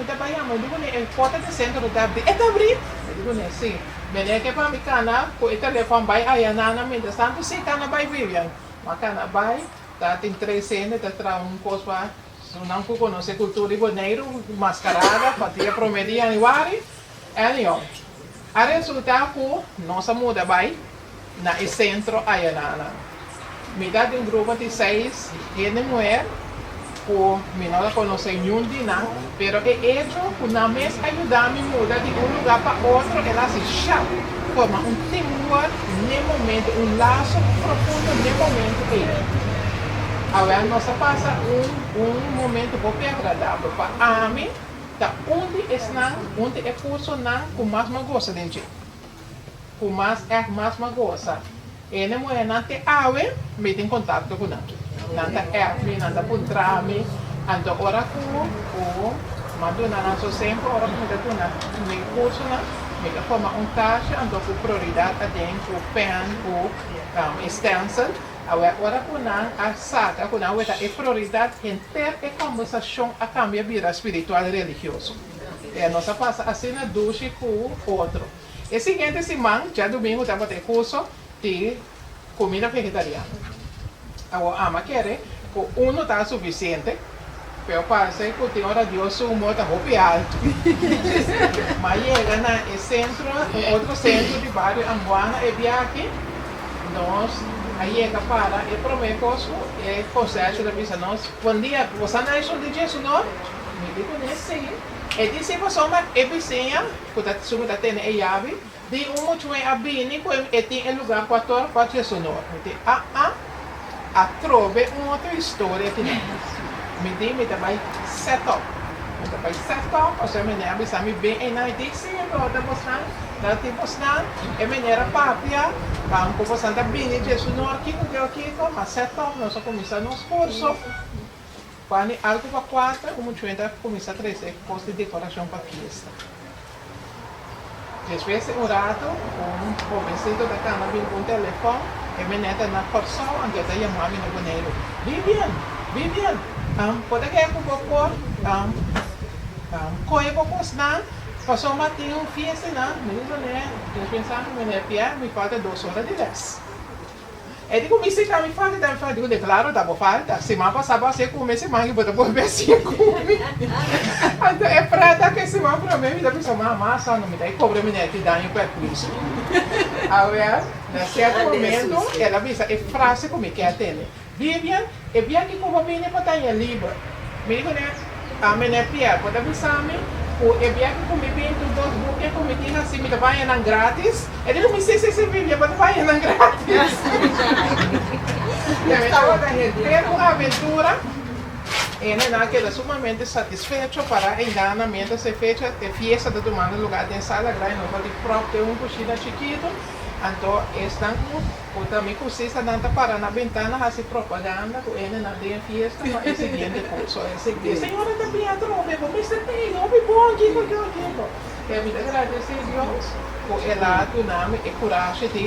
mi ta bai yama. Mi di kuné, e porta di sentro ta abrí. E ta abrí? Mi di kuné, sí. Meneer ke pa mi kana ku e telefòn bai ayanana mientras tanto sí kana bai Vivian. Mi a kana bai, ta tin tres hende ta traha un kos pa nan ku konosé kultura di Boneiru, maskarada pa dia promé di yanüari. Anyhow, a resultá ku nos a muda bai na e sentro ayanana. Mi ta di un grupo di seis hende muher ku mi no ta konosé niun di nan, pero e echo ku nan mes a yuda mi muda di un lugá pa otro, el a hasi shap, forma un teamwork n'e momento, un laso profundo n'e momento ei. Awel nos a pasa un un momento hopi agradabel. Pa ami ta un di esnan, un di e kursonan ku mas mi a gosa den dje. Ku mas ègt mas m'a gosa. Ene muhénan te awe mi tin kontakto ku nan. Nan ta èp mi, nan ta puntra mi. Anto ora ku ku m'a duna nan so semper ora ku mi ta duna mi kursonan mi ta forma un kashi anto ku prioridat aden ku pèn ku e stènsel. Awe ora ku nan a saka ku nan weta e prioridat henter e kòmbersashon a kambia bira spiritual religioso. E nos a pasa asina dushi ku otro. E siguiente siman, djadumingu tabata e kurso di kumida vegetariano. Awor ama kere ku unu ta sufisiente, pero parse ku tin ora Dios su humor ta hopi altu. M'a yega na e sentro, un otro sentro di bario Ambuana e biaha, nos a yega para e promé kos ku e konsershe ta bisa nos, Bon dia, bo sa na esun di Jesunor? Mi di kuné sí. E di pasobra e bisiña ku ta su ku ta tene e yabi di un muchu'e a bini ku e tin e lugar kuator pa Jesunor. Mi di a a atrobe un otro historia kinan. Mi di mi ta bai set up. Mi ta bai set up, pasobra e meneer a bisa mi bin einan. Mi di, sí, pero ta bosnan, ta tin bosnan. E meneer a papia, ku bosnan ta bini dje su nor kiko kiko kiko. Ma set up, nos a kuminsá nos kurso. Kuando algu pa kuater, un muchuenta a kuminsá trese kos di dekorashon pa fiesta. Despues di un ratu, un hobencito ta cana bin cu un telefon, e meneer ta na Corsou, anto e ta yama mi na Boneiru, Vivian, Vivian, por ta kere cu bo por coge bo cosnan, pasobra tin un fiesta nan. Mi di meneer, Dios pensando, meneer Pierre, mi falta dos ora di les. E di ku mi si ta mi falta, ta mi falta. Diku de klaro ta bo falta. Siman pasá bo a hasié ku mi, siman aki bo ta bolbe hasié ku mi. Anto e preta ke siman promé mi ta bisa, Mama sa no mi ta e kobra mi nèt di daño perhuisio. Awèl, na sierto momento el a bisa e frase ku mi ke a tende, Vivian, e bia ki ku bo bini pa taña liber. Mi di kuné, A meneer Pierre, bo ta bisa mi ku e biahe ku mi bin tur dos buki ku mi tin hasi mi ta baña nan gratis? E di ku mi, Si, si, si Vivian, bo ta baña nan gratis. Ya mi tabata henter un aventura i nan a keda sumamente satisfecho para eindana mientras e fecha e fiesta ta tumando lugar den sala grandi nos a di prop den un kushina chikitu anto esnan ku Ku ta mi kusista nan ta para na bentana hasi propaganda ku hendenan den fiesta pa e siguiente kurso. E siguiente señora ta bin atrobe, bo mester tei hopi bon kiko kiko kiko. E mi ta gradesé Dios ku el a duna mi e kurashi di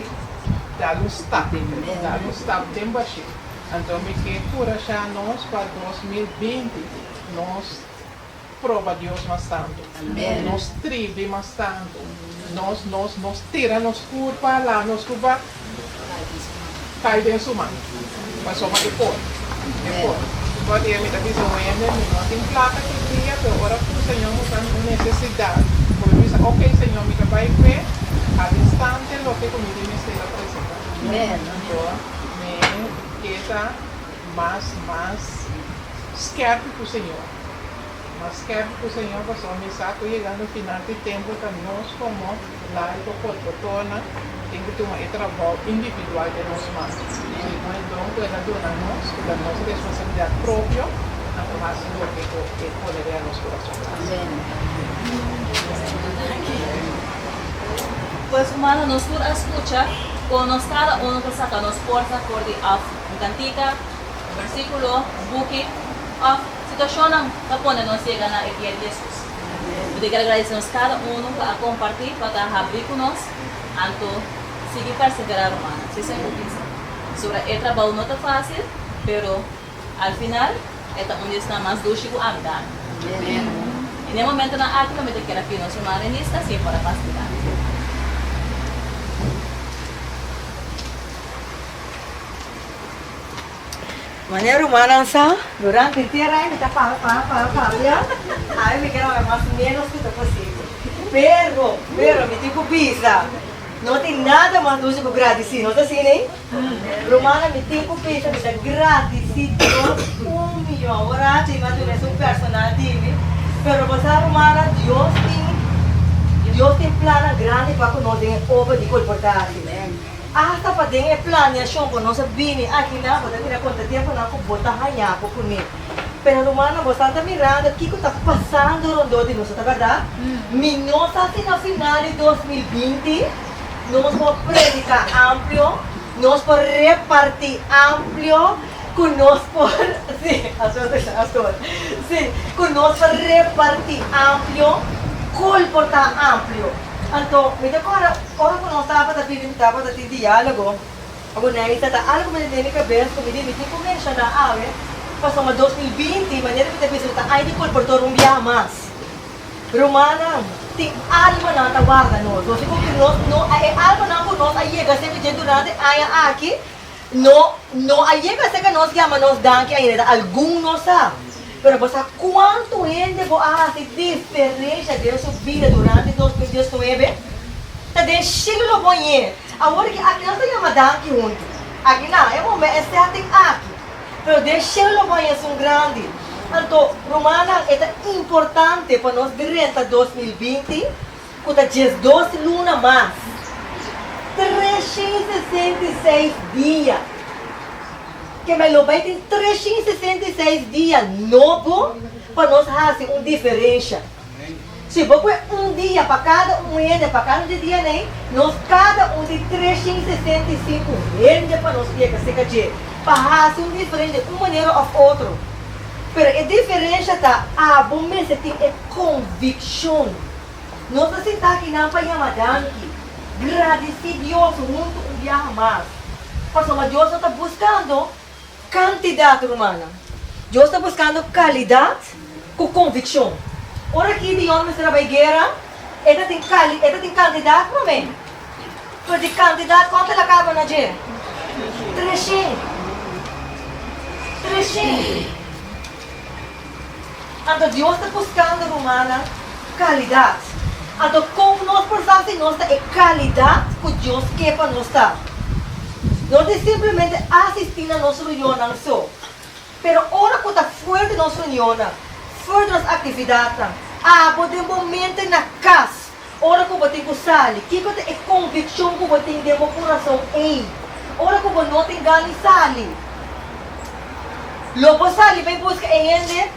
dal un stap, dal un stap den bashí. Anto mi ke kurashá nos pa 2020 nos proba Dios mas tantu, nos tribi mas tantu, nos, nos, nos tira nos kurpa, laha nos kurpa kai den su man, pasobra e por, e por. Porque mi ta bisa un hende, mi no tin plaka tur dia, pero ora ku Señor mustra mi un nesesidat, ku mi bisa, ok Señor, mi ta bai kue al instante loke ku mi tin mester a presentá. Anto mi ke ta mas, mas skerpi ku Señor. Mas skerpi ku Señor pasobra mi sa ku yegando final di tempu ta nos komo laiko kolportornan tin ku tuma e trabou individual den nos man. Segun e don ku el a duna nos, ku ta nos responsabilidat propio, anto hasi loke ku e pone den nos kurason. Pues humano nos tur a skucha kon nos kada uno ta saka nos forsa for di òf un kantika, un versíkulo, un buki òf Situashonnan ta pone nos yega na e pia di Hesus. Mi ta kier agradesé nos kada unu ku a kompartí pa ta habrí ku nos, anto sigui perseverá rumannan. Si esei ku bisa. Pasobra e trabou no ta fásil, pero al final e ta un di esnan mas dushi ku ami ta ami. I na e momentonan aki lo mi ta kier a pidi nos ruman Renista si e por a pas dilanti. Manera rumannan sa, durante henter aña mi ta papia, papia, papia, awe mi ker papia mas menos ku ta posibel. Pero, pero mi tin ku bisa, no tin nada mas dushi ku gradisí, no ta asina ei? Rumannan, mi tin ku bisa, mi ta gradisí Dios un miyon. Awor rato i mas duna esun personal di mi, pero bo sa rumannan, Dios tin, Dios tin plannan grandi pa ku nos den e obra di kolportahe. Asta pa den e planeashon ku nos a bini akinan, bo ta mira konta tempunan ku bo ta haña bo kuné. Pero rumannan, bo ta mirando kiko ta pasando rondó di nos, no ta bèrdat? Mi no sa si na final di 2020 nos por prediká amplio, nos por repartí amplio, ku nos por, sí, sí, ku nos por repartí amplio, kul por ta amplio. Anto, mi ta kòrda ora ku nos tabata bibi, mi tabata tin diálogo ku Neisa, ta algu mi ta den mi kabes ku mi di mi tin ku menshoná awe, pasobra 2020, manera mi ta bisa, ta aña di kolportor un biaha mas. Rumannan, tin almanan ta warda nos. Nos tin ku nos no e almanan ku nos a yega serka dje durante e aña aki, no no a yega serka nos yama nos danki ainda, ta algun nos sa. Pero bo sa kuantu hende bo a hasi diferensha den su bida durante 2019? Ta den shelu lo bo ñe. Awor ki aki nos ta yama danki huntu. Aki nan, e momen, e setting aki. Pero den shelu lo bo ñe esun grandi. Anto, rumannan, e ta importante pa nos drenta 2020 ku ta 12 luna mas, 366 dia. Ke men lo bai tin 366 dia nobo pa nos hasi un diferensha. Si bo pue un dia pa kada un hende pa kada un di dianan ei, nos kada un di 365 hende pa nos yega serka dje pa hasi un diferensha di un manera òf otro. Pero e diferensha ta abo mester tin e konvikshon. Nos ta sinta akinan pa yama danki, gradisí Dios huntu un biaha mas, pasobra Dios no ta buskando kantidat, rumannan. Dios ta buskando kalidat ku konvikshon. Ora Gideon mester a bai guera, e ta tin kali, e ta tin kantidat promé. Pero di kantidat kuantu el a kaba na dje? Treshen. Treshen. Anto Dios ta buskando, rumannan, kalidat. Anto kon nos por sa si nos ta e kalidat ku Dios ke pa nos ta? No di simplemente asistí na nos reunionnan so, pero ora ku ta fuer di nos reunionnan, fuer di nos aktividatnan, abo den bo mente na kas, ora ku bo tin ku sali, kiko ta e konvikshon ku bo tin den bo kurason ei? Ora ku bo no tin gana di sali, lo bo sali bai buska e hende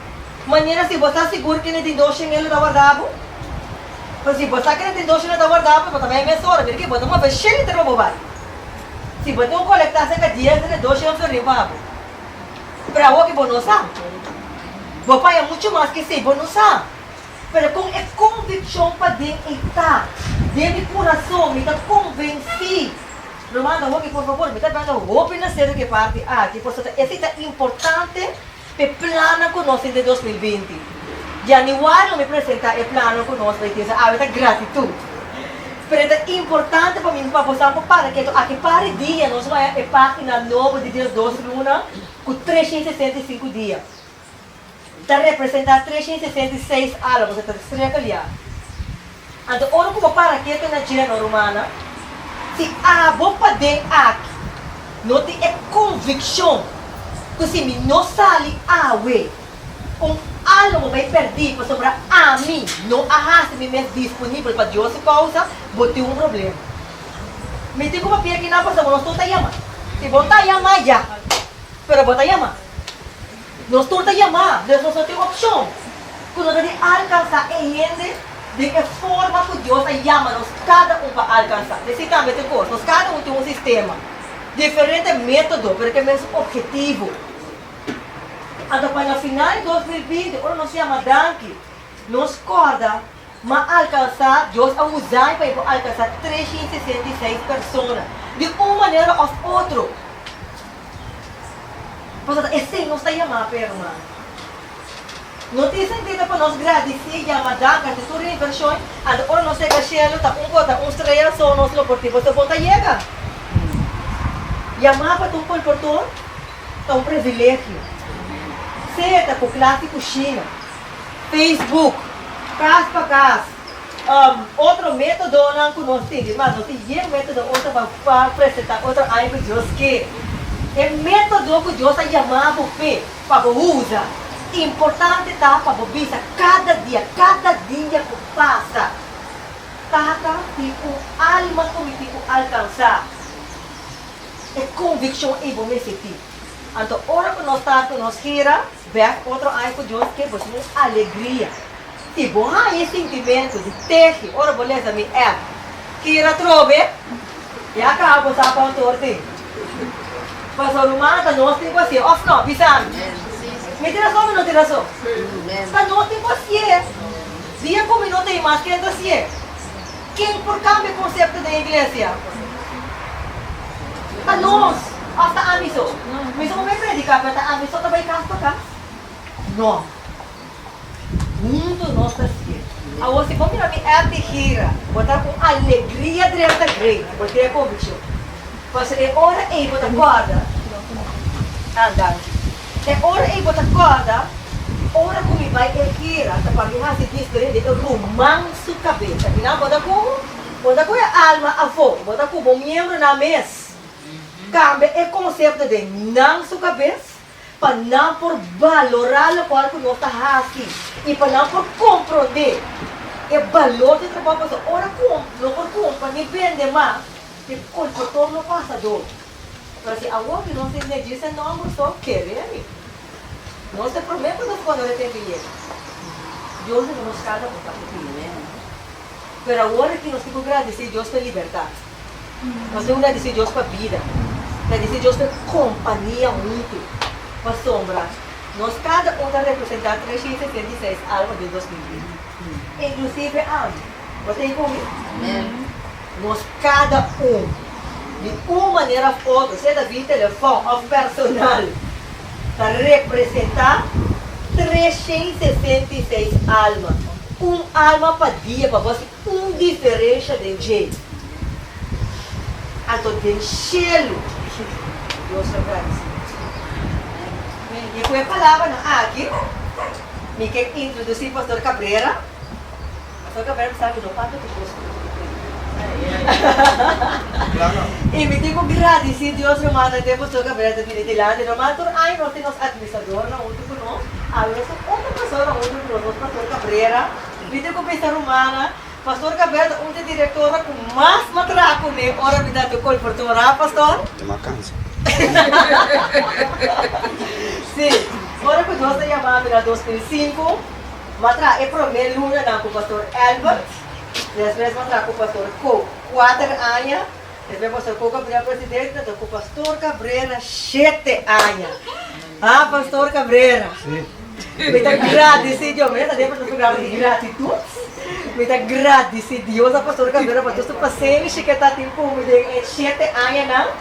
manera si bo sa sigur kende tin doshen e lo ta warda bo? Pero si bo sa kende tin doshen lo ta warda bo, bo ta bai mesora. Mira ke bo ta move shen liter pa bo bai. Si bo tin un kolektá serka dies hende doshen florin pa bo. Pero awor ke bo no sa. Bo paña muchu mas ke esei, bo no sa. Pero kon e konvikshon paden ei ta? Den mi kurason mi ta konvensí. Ruman hopi por fabor mi ta banda hopi na serio ku e parti aki pasobra esei ta importante pa e plannan ku nos tin den 2020. Januari lo mi presentá e plannan ku nos bai tin, so awe ta gratitut. Pero e ta importante pa mi pa boso por para ketu aki par di dia nos waya e página nobo di 12 luna ku 365 dia. Ta representá 366 alma, bo ta streka liá. Anto ora ku bo para ketu na dje, no rumannan, si abo paden aki no tin e konvikshon ku si mi no sali awe, un alma bo bai pèrdí pasobra ami no a hasi mi mes disponibel pa Dios su kousa, bo tin un problema. Mi tin ku papia akinan pasobra nos tur ta yama. Si bo ta yama, ya. Pero bo ta yama. Nos tur ta yamá, dus nos no tin opshon ku no ta di alkansá e hende den e forma ku Dios a yama nos kada un pa alkansá. Esei tambe ta e kos, nos kada un tin un sistema, diferente método, pero ku e mesun ophetivo. Anto pa na final di 2020, ora nos yama danki, nos kòrda ma alkansá, Dios a usa mi pa e por alkansá 366 persona di un manera òf otro. Pasobra esei nos ta yamá p'e, ruman. No tin sentido pa nos gradisí, yama dank, hasi tur invershon, anto ora nos yega shelu ta un gota, un strea so nos lo por tin, pasobra bo ta yega. Yamá pa ta un kolportor ta un privilegio. Sea ta ku klas di kushina, Facebook, kas pa kas, otro métodonan ku nos tin. Mas nos tin yen método otro pa pa presentá otro aña ku Dios ke. E método ku Dios a yama bo p'e pa bo usa, importante ta pa bo bisa kada dia, kada dia ku pasa, Tata tin un alma ku mi tin ku alkansá. E konvikshon ei bo mester tin. Anto ora ku nos ta ku nos gira bèk otro aña ku Dios ke, bo tin un alegria. Si bo haña e sintimentu di tehi ora bo lesa mi app Kira Trobe, ya kaba bo sa kon tur tin. Pasobra rumannan ta nos tin ku hasié, òf no? Bisa mi. Mi tin rason òf mi no tin rason? Ta nos tin ku hasié. Dia ku mi no ta ei mas, ken ta hasié? Ken por kambia e konsepto den iglesia? Ta nos, òf ta ami so? Mi so por bai prediká, pero ta ami so ta bai kas pa kas? No. Huntu nos ta sier. Awor si bo mira mi app di gira, bo ta ku alegria drenta grei, bo tin e konvikshon. Pasobra e ora ei bo ta kòrda, ah danki, e ora ei bo ta kòrda, ora ku mi bai e gira ta pa mi hasi diferente e ruman su kabes. Asina bo ta ku, bo ta ku e alma afó, bo ta ku bo miembronan mes. Kambia e konsepto den nan su kabes. pa nan por balorá lokual ku nos ta hasi i pa nan por komprondé e balor di trabou pasobra ora ku no por kumpra ni bende mas e kolportor lo pasa dor. Pero si awor ku nos tin djis e nòmber so, kere mi. Nos ta e promé ku nos pone ora e tempu yega. Dios a duna nos kada un pa pidi. Pero awor aki nos tin ku gradisí Dios pa e libertat. Nos tin ku gradisí Dios pa bida. Gradisí Dios pa e kompania huntu. Pasobra nos kada un ta representá 366 alma den 2020. Inklusive ami. Bo ta ei ku mi? Nos kada un, di un manera òf otro, sea ta via telefòn òf personal, ta representá 366 alma. Un alma pa dia pa bo hasi un diferensha den dje. Anto den shelu, Dios ta gradisí nos. I ku e palabranan aki, mi ke introdusí Pastor Cabrera. Pastor Cabrera mi sa ku no papia ku kos ku I mi tin ku gradisí Dios rumannan den Pastor Cabrera ta bini dilanti. Normal tur aña nos tin nos administradornan huntu ku nos. Awe nos tin otro persona huntu ku nos, nos Pastor Cabrera. Mi tin ku bisa rumannan, Pastor Cabrera ta un di e direktornan ku mas matraha kuné ora mi ta hasi kolportor, ha Pastor? Te mas kansa. Sí, ora ku Dios a yama mi na 2005. M'a traha e promé lunanan ku Pastor Albert, despues m'a traha ku Pastor Kook kuater aña, despues Pastor Kook a bira presidente, anto ku Pastor Cabrera shete aña. Ha, Pastor Cabrera? Sí. Mi ta gradisí Dios, mi ta den nos programa di gratitut, mi ta gradisí Dios a Pastor Cabrera pa tur su pasenshi ku e ta tin ku mi den e shete añanan.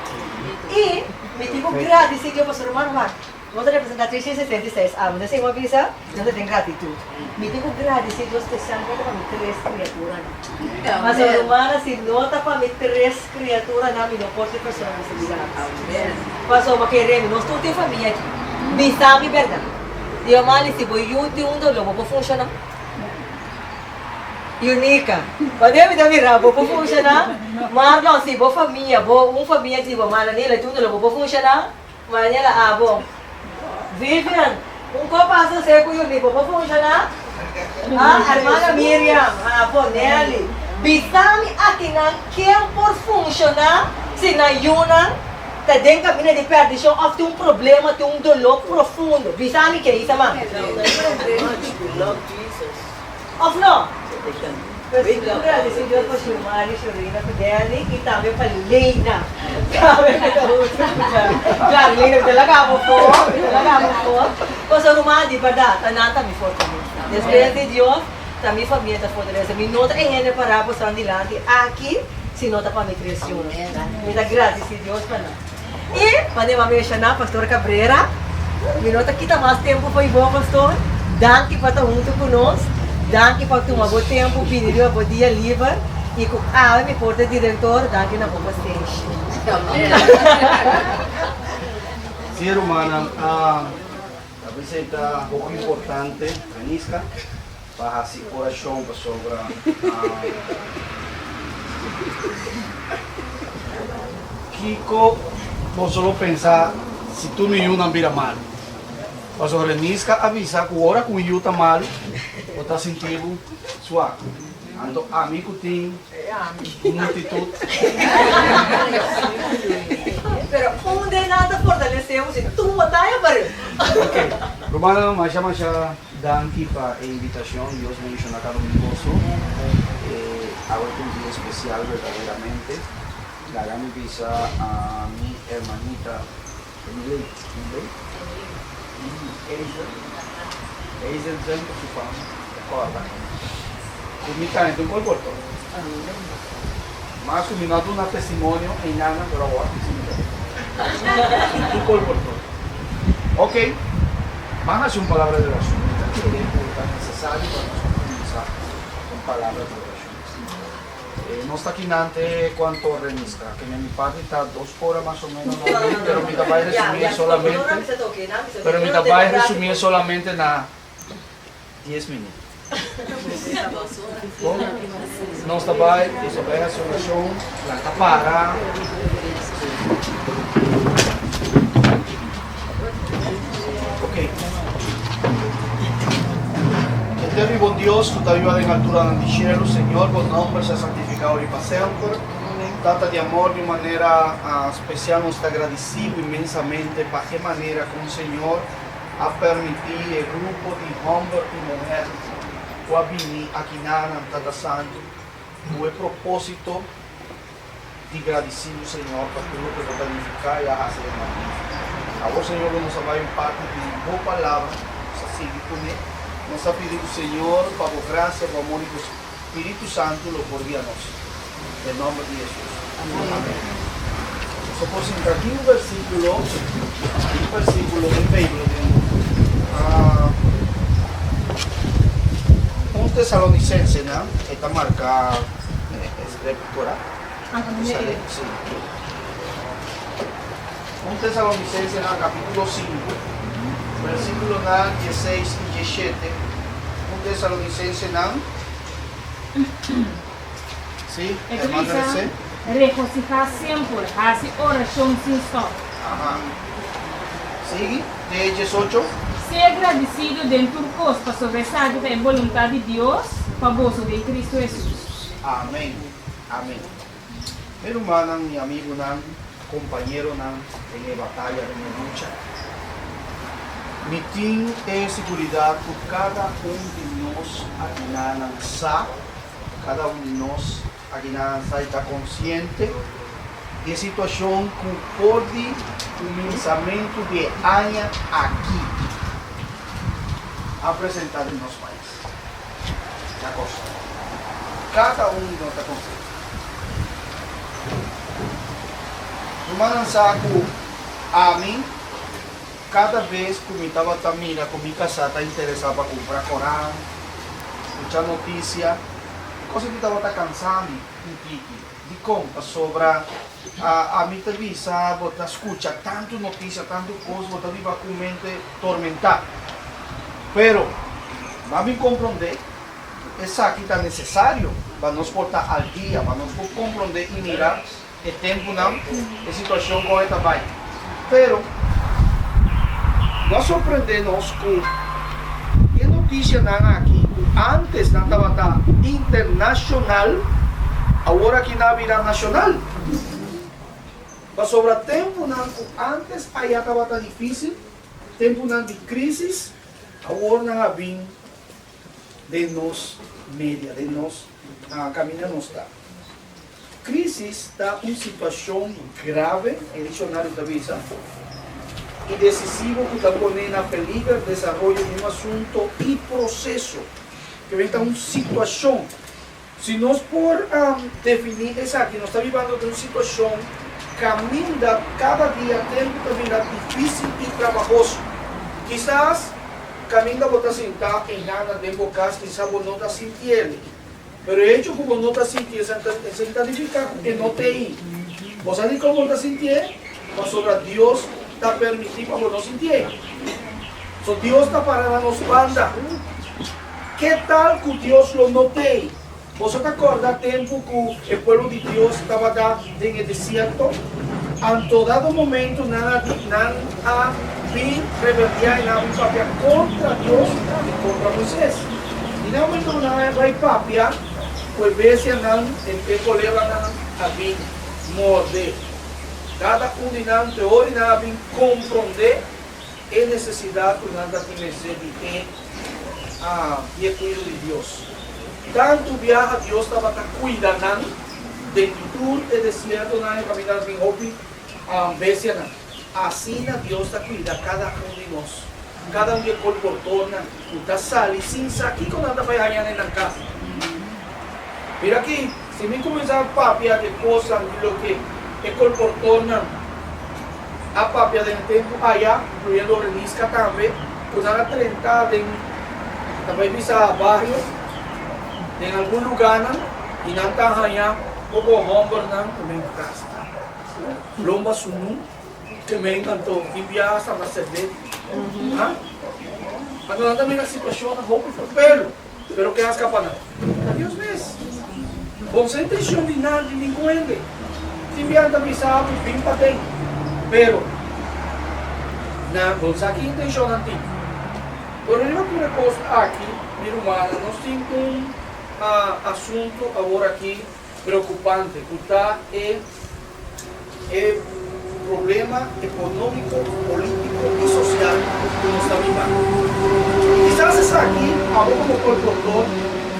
I mi tin ku gradisí Dios, Pastor Romano, wak. Nos ta representá 366 alma. Nos a bisa, nos ta den gratitud. Mi tin ku gradisí Dios spesialmente pa mi tres kriaturanan. Pasobra rumannan, si no ta pa mi tres kriaturanan, mi no por ser persona di seguridad. Pasobra kere mi, nos tur tin famia aki. Bisa mi bèrdat. Dios mali, si bo yu tin un doló, bo por funshoná? Yunika, Wanneer mi ta mira, bo por funshoná? Marlon, si bo famia, bo un famia di bo mala Nila tin un doló, bo por funshoná? Mañana abo. Vivian, un ko pasa se ku yuli bo por funshoná? Ah, hermana Miriam, abo, Nelly. Bisa mi akinan ken por funshoná si nan yunan ta den kaminda di pèrdishon òf tin un problema, tin un doló profundo. Bisa mi ken, Isa ma. Òf no? Pues mi ta gradisí Dios pa Xiomari, Shorina ku Danny i tambe pa Leina. Tambe ku ta huntu ku nan. Klaro, Leina mi ta laga bo afó, mi ta laga bo afó. Pasobra ruman, di bèrdat, ta nan ta mi fortalesa. Despues di Dios, ta mi famia ta fortalesa. Mi no ta e hende pará bo san dilanti aki si no ta pa mi tres yunan. Mi ta gradisí Dios pa nan. I manera mi a menshoná, Pastor Cabrera, mi no ta kita mas tempu fo'i bo, Pastor. Danki pa ta huntu ku nos. Danki pa tuma bo tempu bini riba bo dia liber. I ku awe mi por ta direktor, danki na bo pasenshi. Sí, rumannan, ta bisa e ta hopi importante, Reniska, pa hasi orashon pasobra. Kiko boso lo pensa si tur mi yunan bira malu? Pasobra Reniska a bisa ku ora ku un yu ta malu, bo ta sinti bo suak. Anto ami ku tin un multitut. Pero un den nan ta fortalesé bo si tur bo ta e pareu. Ok, rumannan, masha masha danki pa e invitashon. Dios bendishona kada un di boso. Awe ta un dia espesial berdaderamente. Laga mi bisa a mi hermanita Emily, Emily? Hazel, Hazel Zen ku su fam, e kòrda ku mi ta henter un kolportor. Mas ku mi no a duna testimonio einan, pero awor si mi ta duna. Un kolportor. Ok, ban hasi un palabra di orashon. Mi ta kere ku ta nesesario pa nos kuminsá un palabra di orashon. Nos ta kinan te cuanto renisca, ke mi parti ta dos ora mas o menos no mi, pero mi ta bay resumie solamente, pero mi ta bay resumie solamente na dies minuut. Bon, nos ta bay, nos ta bay haci oracion, lanta para. Ok. Eterno y bon Dios, cu ta biba den alturanan di cielo, Señor, bo nomber sea santificado riba semper. Tata di amor, di un manera spesial nos ta gradisí bo inmensamente pa e manera kon Señor a permití e grupo di hòmber i muhèr ku a bini akinanan, Tata Santu, ku e propósito di gradisí bo, Señor, pa tur loke bo ta nifiká i a hasi den nan bida. Awor, Señor, lo nos a bai un parti di bo Palabra, nos a sigui kuné. Nos a pidi bo, Señor, pa bo grasia, bo amor i bo Spiritu Santu lo por guia nos. Den nòmber di Hesus. Amèn. Nos a por sinta aki un versíkulo, un versíkulo den Beibel den un Tesalonicensenan, e ta marka Scriptura. Sí. Un Tesalonicensenan capítulo 5, versículonan 16 i 17. Un Tesalonicensenan. Sí, E ta hermana bisa, Rese. Regosihá semper, hasi orashon sin stòp. Aha. Sigui, te 18. Sea gradisido den tur kos, pasobra esaki ta e boluntat di Dios pa boso den Kristu Hesus. Amén. Amén. Mi rumannan, mi amigunan, kompañeronan den e bataya, den e lucha, mi tin e siguridat ku kada un di nos akinanan sa, kada un di nos akinanan sa i ta konsiente di e situashon ku for di kuminsamentu di e aña aki a presentá den nos pais. Na Kòrsou. Kada un di nos ta konsiente. Rumannan sa ku ami kada bes ku mi tabata mira ku mi kasá ta interesá pa kumpra koran, skucha notisia, e kos aki tabata kansa mi un tiki. Dikon? Pasobra ami ta bisa bo ta skucha tantu notisia, tantu kos, bo ta biba ku mente tormentá. Pero, bo a bin komprondé ku esaki ta nesesario pa nos por ta al dia, pa nos por komprondé i mira e tempunan, e situashon kon e ta bai. Pero, no a sorprendé nos ku e notisianan aki ku ántes nan tabata internashonal, awor aki nan a bira nashonal. Pasobra tempunan ku ántes aya tabata difísil, Tempunan di crisis awor nan a bin den nos media, den nos caminda nos ta. Crisis ta un situacion grave, e diccionario ta bisa, y decisivo cu ta pone na peliger desaroyo di un asunto y proceso. Ke ta un situacion. Si nos por definí esaki, nos ta bibando den un situashon kaminda kada dia tempu ta bira difísil i trabahoso. Kisas kaminda bo ta sintá e gana den bo kas, kisas bo no ta sinti el. Pero e hecho ku bo no ta sinti esei ta nifiká ku e no ta ei. Bo sa dikon bo no ta sintié? Pasobra Dios ta permití pa bo no sintié. So Dios ta para na nos banda. Ke tal ku Dios lo no tei? Boso ta kòrda tempu ku e pueblo di Dios tabata den e desierto? Anto dado momentu nan a di nan a bin rebeldiá i nan a bin papia kontra Dios i kontra Moisés. I na momentu ku nan a bai papia ku e bestianan, e kolebranan a bin morde kada un di nan, te ora nan a bin komprondé e nesesidat ku nan ta tin mester di e di e kuido di Dios. Tantu biaha Dios tabata kuida nan den tur e desiertonan e kaminda tin hopi bestianan. Asina Dios ta kuida kada un di nos, kada un di e kolportornan ku ta sali sin sa kiko nan ta bai haña den nan kas. Mira aki, si mi kuminsá papia di e kosnan di loke e kolportornan a papia den e tempu aya, inkluyendo Renisca tambe, ku nan a trenta den, ta bai bisa bario, den algun lugánan, i nan ta haña poko hòmbernan ku men rasta lomba sunú, ke men anto tin biaha sa na serbet. Ha? Anto nan ta mira situashonnan hopi ferpelu, pero ke a skapa nan? Ta Dios mes. Bon sa intenshon di nan di ningun hende. Tin biaha ta bisa bo bin paden, pero nan no sa ki intenshon nan tin. Pero riba tur e kos aki, mi rumannan, nos tin un asuntu awor aki. preokupante ku ta e e problema ekonómiko, polítiko i sosial ku nos ta biba. I kisas esaki, abo komo kolportor,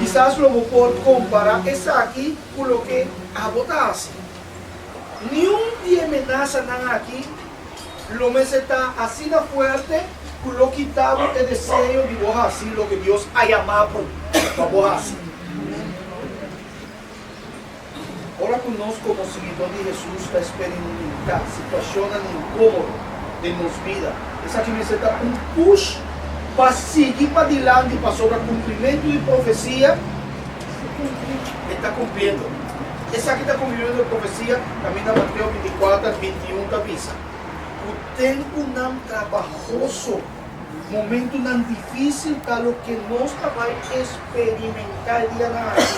kisas lo bo por kompará esaki ku loke abo ta hasi. Niun di e menasanan aki lo mester ta asina fuerte ku lo kita bo e deseo di bo hasi loke Dios a yama bo pa bo hasi. Ora ku nos komo siguidó di Hesus ta esperimentá situashonnan inkómodo den nos bida, esaki mester ta un push pa sigui padilanti pasobra kumplimentu di profesia e ta kumpliendo. Esaki ta kumplimentu di profesia kaminda Mateo 24, 21 ta bisa ku tempunan trabahoso, momentunan difísil ta loke nos ta bai esperimentá e dianan aki.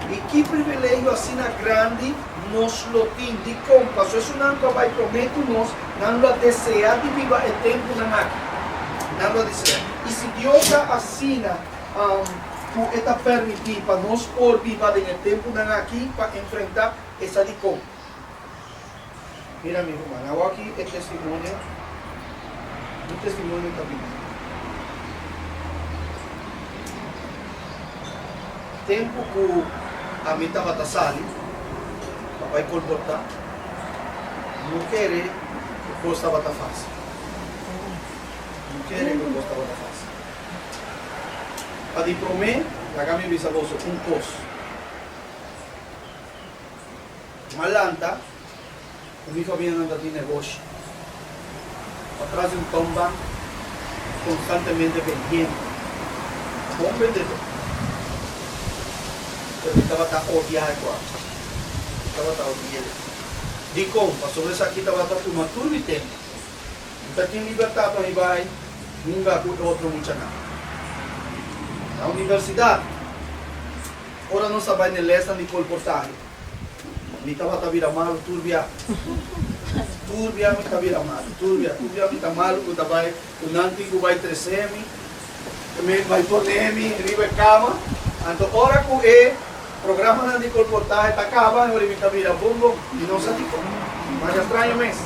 I ki privilegio asina grandi nos lo tin! Dikon? Pasobra esunnan ku a bai promé ku nos, nan lo a deseá di biba e tempunan aki. Nan lo a deseá. I si Dios ta asina ku e ta permití pa nos por biba den e tempunan aki pa enfrentá, e sa dikon. Mira mi ruman, awor aki e testimonio, mi testimonio ta bini. Tempu ku ami tabata sali pa bai kolportá, no kere ku kos tabata fásil. No kere ku kos tabata fásil. Pa di promé, laga mi bisa boso un kos. M'a lanta ku mi famianan ta tin negoshi. Patras di un tomba konstantemente bendiendo. Bon bendedó. Pero mi tabata odia e kuater. Mi tabata odi'el. Dikon? Pasobra esaki tabata tuma tur mi tempu. Mi ta tin libertat pa mi bai hunga ku e otro muchanan. Na universidat. Ora nos a bai n'e lesnan di kolportahe, mi tabata bira malu tur bia. Tur bia mi ta bira malu, tur bia. Tur bia mi ta malu ku ta bai, ku nan tin ku bai trese mi, mi bai pone mi riba e kama. Anto ora ku e programanan di kolportahe ta kaba, e ora mi ta bira bon bon. Mi no sa dikon. Masha straño mes.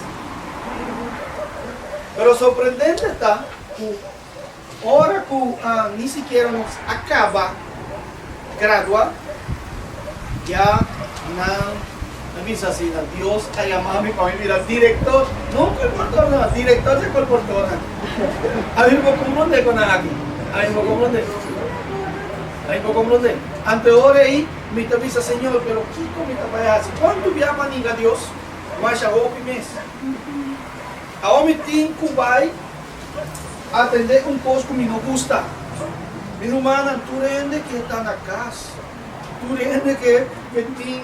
Pero sorprendente ta ku. Ora ku ni sikiera nos a kaba gradua, ya nan a bisa asina, Dios a yama mi pa mi bira direktor, no kolportor no, direktor di kolportornan. A mi por komprondé ku nan aki, a mi por komprondé, a mi por komprondé. Anto e ora ei mi ta bisa, Señor, pero kiko mi ta bai hasi? Kuantu bia mi a ninga Dios? Masha hopi mes. Awor mi tin ku bai Atendé un kos ku mi no gusta. Mi rumannan, tur hende ke ta na kas, tur hende ke tin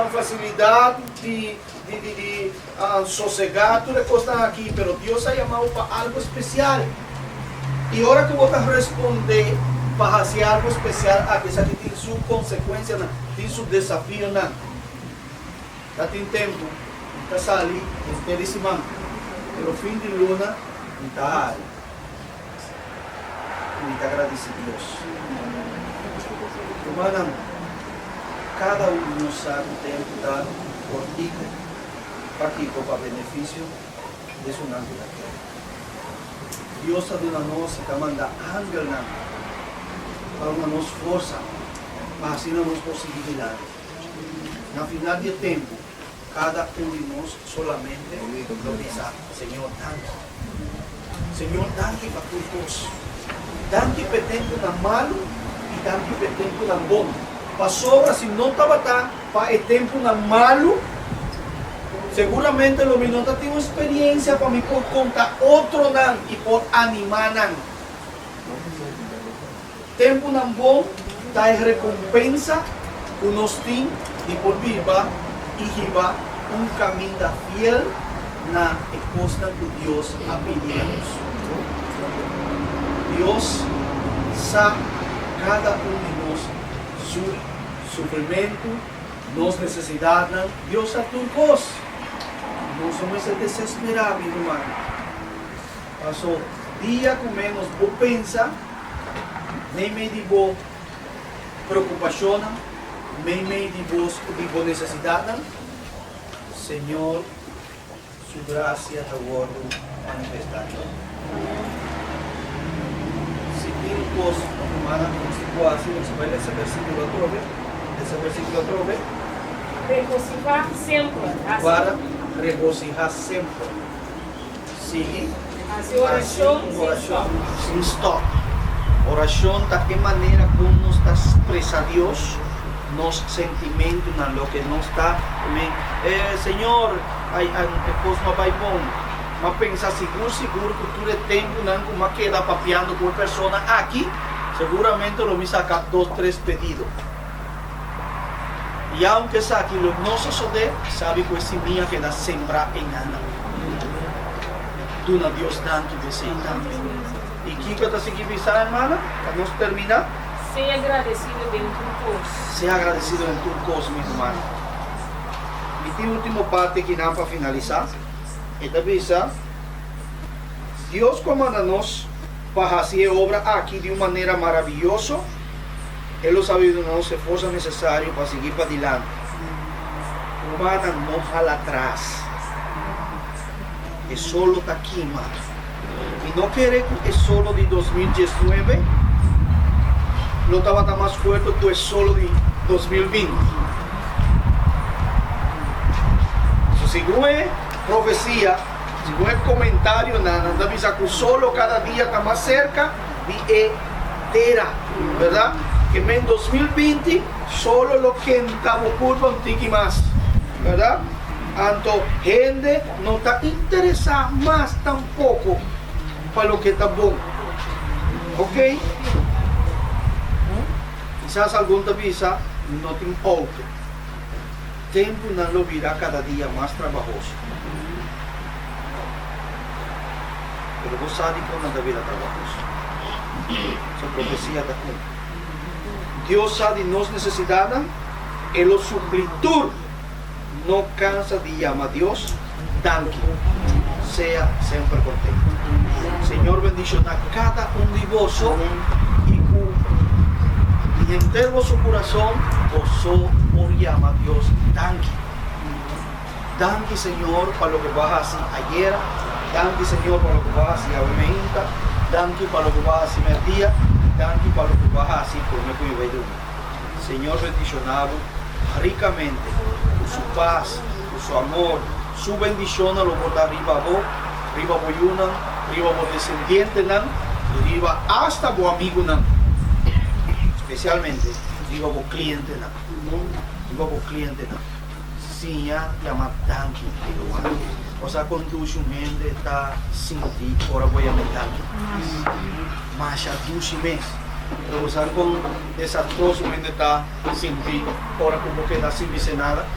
fasilidat di di sosegá, tur e kosnan aki, pero Dios a yama bo pa algu spesial. I ora ku bo ta respondé pa hasi algu spesial aki, esaki tin su konsekuensianan, tin su desafionan. Ta tin tempu mi ta sali henter di siman, pero fin di luna mi ta hari. I mi ta gradisí Dios. Rumannan, kada un di nos sa ku tempu ta kortiku. Pakiko? Pa benefisio di esunnan ku ta kere. Dios ta duna nos i ta manda angelnan pa duna nos forsa pa asina nos por sigui dilanti. Na final di e tempu, kada un di nos solamente lo bisa, Señor, danki. Señor, danki pa tur kos. Danki pa e tempunan malu i danki pa e tempunan bon. Pasobra si no tabata pa e tempunan malu, seguramente lo mi no ta tin un speriensia pa mi por konta otronan i por animá nan. Tempunan bon ta e rekompensa ku nos tin di por biba i hiba un kaminda fiel na e kosnan ku Dios a pidi na nos. Dios sa kada un di nos su sufrimentu, nos nesesidatnan. Dios sa tur kos. Nos no mester desesperá, mi ruman. Paso dia ku ménos bo pensa, meimei di bo preokupashonnan, Meimei di bos di bo nesesidatnan, Señor Su grasia ta wòrdu manifestá riba bo. Si tin un kos humana ku nos tin ku hasi, nos ta bai lesa versíkulo atrobe. Lesa versíkulo atrobe. Regosihá semper. Hasi. Guarda, regosihá semper. Sigui. Hasi orashon sin stòp. Sin stòp. Orashon ta e manera kon nos ta spresa Dios nos sentimentunan, loke nos ta men, E Señor, ai, e kos no a bai bon. M'a pensa sigur sigur ku tur e tempunan ku m'a keda papiando ku e persona aki, seguramente lo mi saka dos tres pedido. I aunke esaki lo no sosodé, sabi ku e simia keda sembrá einan. Duna Dios danki pa esei tambe. I kiko ta sigui bisa, hermana, pa nos terminá? Sea agradesido den tur kos. Sea agradesido den tur kos, mi ruman. Mi tin último parti akinan pa finalisá. E ta bisa, Dios ku a manda nos pa hasi e obra aki di un manera maravioso, E lo sabi duna nos e forsa nesesario pa sigui padilanti. Rumannan, no hala tras. E solo ta kima. Mi no kere ku e solo di 2019 lo tabata mas fuerte ku e solo di 2020. So, segun e profesia, segun e komentarionan, nan ta bisa ku solo kada dia ta mas serka di e tera, berdad? Ke men 2020 solo lo kenta bo curpa un tiki mas, berdad? Anto hende no ta interesa mas tampoco pa loke ta bon. Ok? Kisas algun ta bisa mi no tin auto. Tempunan lo bira cada dia mas trabahoso. Pero bo sa dikon nan ta bira trabahoso. Su profesia ta kumpli. Dios sa di nos nesesidatnan, E lo supli tur. No kansa di yama Dios danki. Sea semper kontento. Señor bendishoná kada un di boso i ku di henter boso kurason boso por yama Dios danki. Danki Señor pa loke bo a hasi ayera, danki Señor pa loke bo a hasi awe meinta, danki pa loke bo a hasi merdia, danki pa loke bo a hasi prome ku mi bai drumi. Señor bendiciona bo ricamente cu su paz, cu su amor, su bendicionnan lo por ta riba bo, riba bo yunan, riba bo descendientenan y riba hasta bo amigunan, especialmente riba bo clientenan, riba bo clientenan. Siña yama danki Jehová. Bo sa kon dushi un hende ta sinti ora bo yam'é danki? Masha dushi mes. Pero bo sa kon desastroso un hende ta sinti ora ku bo keda sin bis'é nada?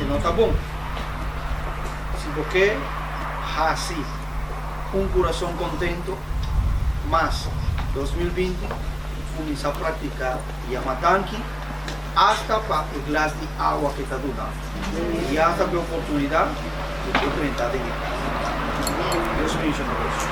E no ta bon. Si bo ke hasi un kurason kontentu mas 2020, kuminsá praktiká yama danki. Hasta pa e glas di awa ke ta duna i hasta pa e oportunidat ku por drenta den e kas. Dios bendiciona boso.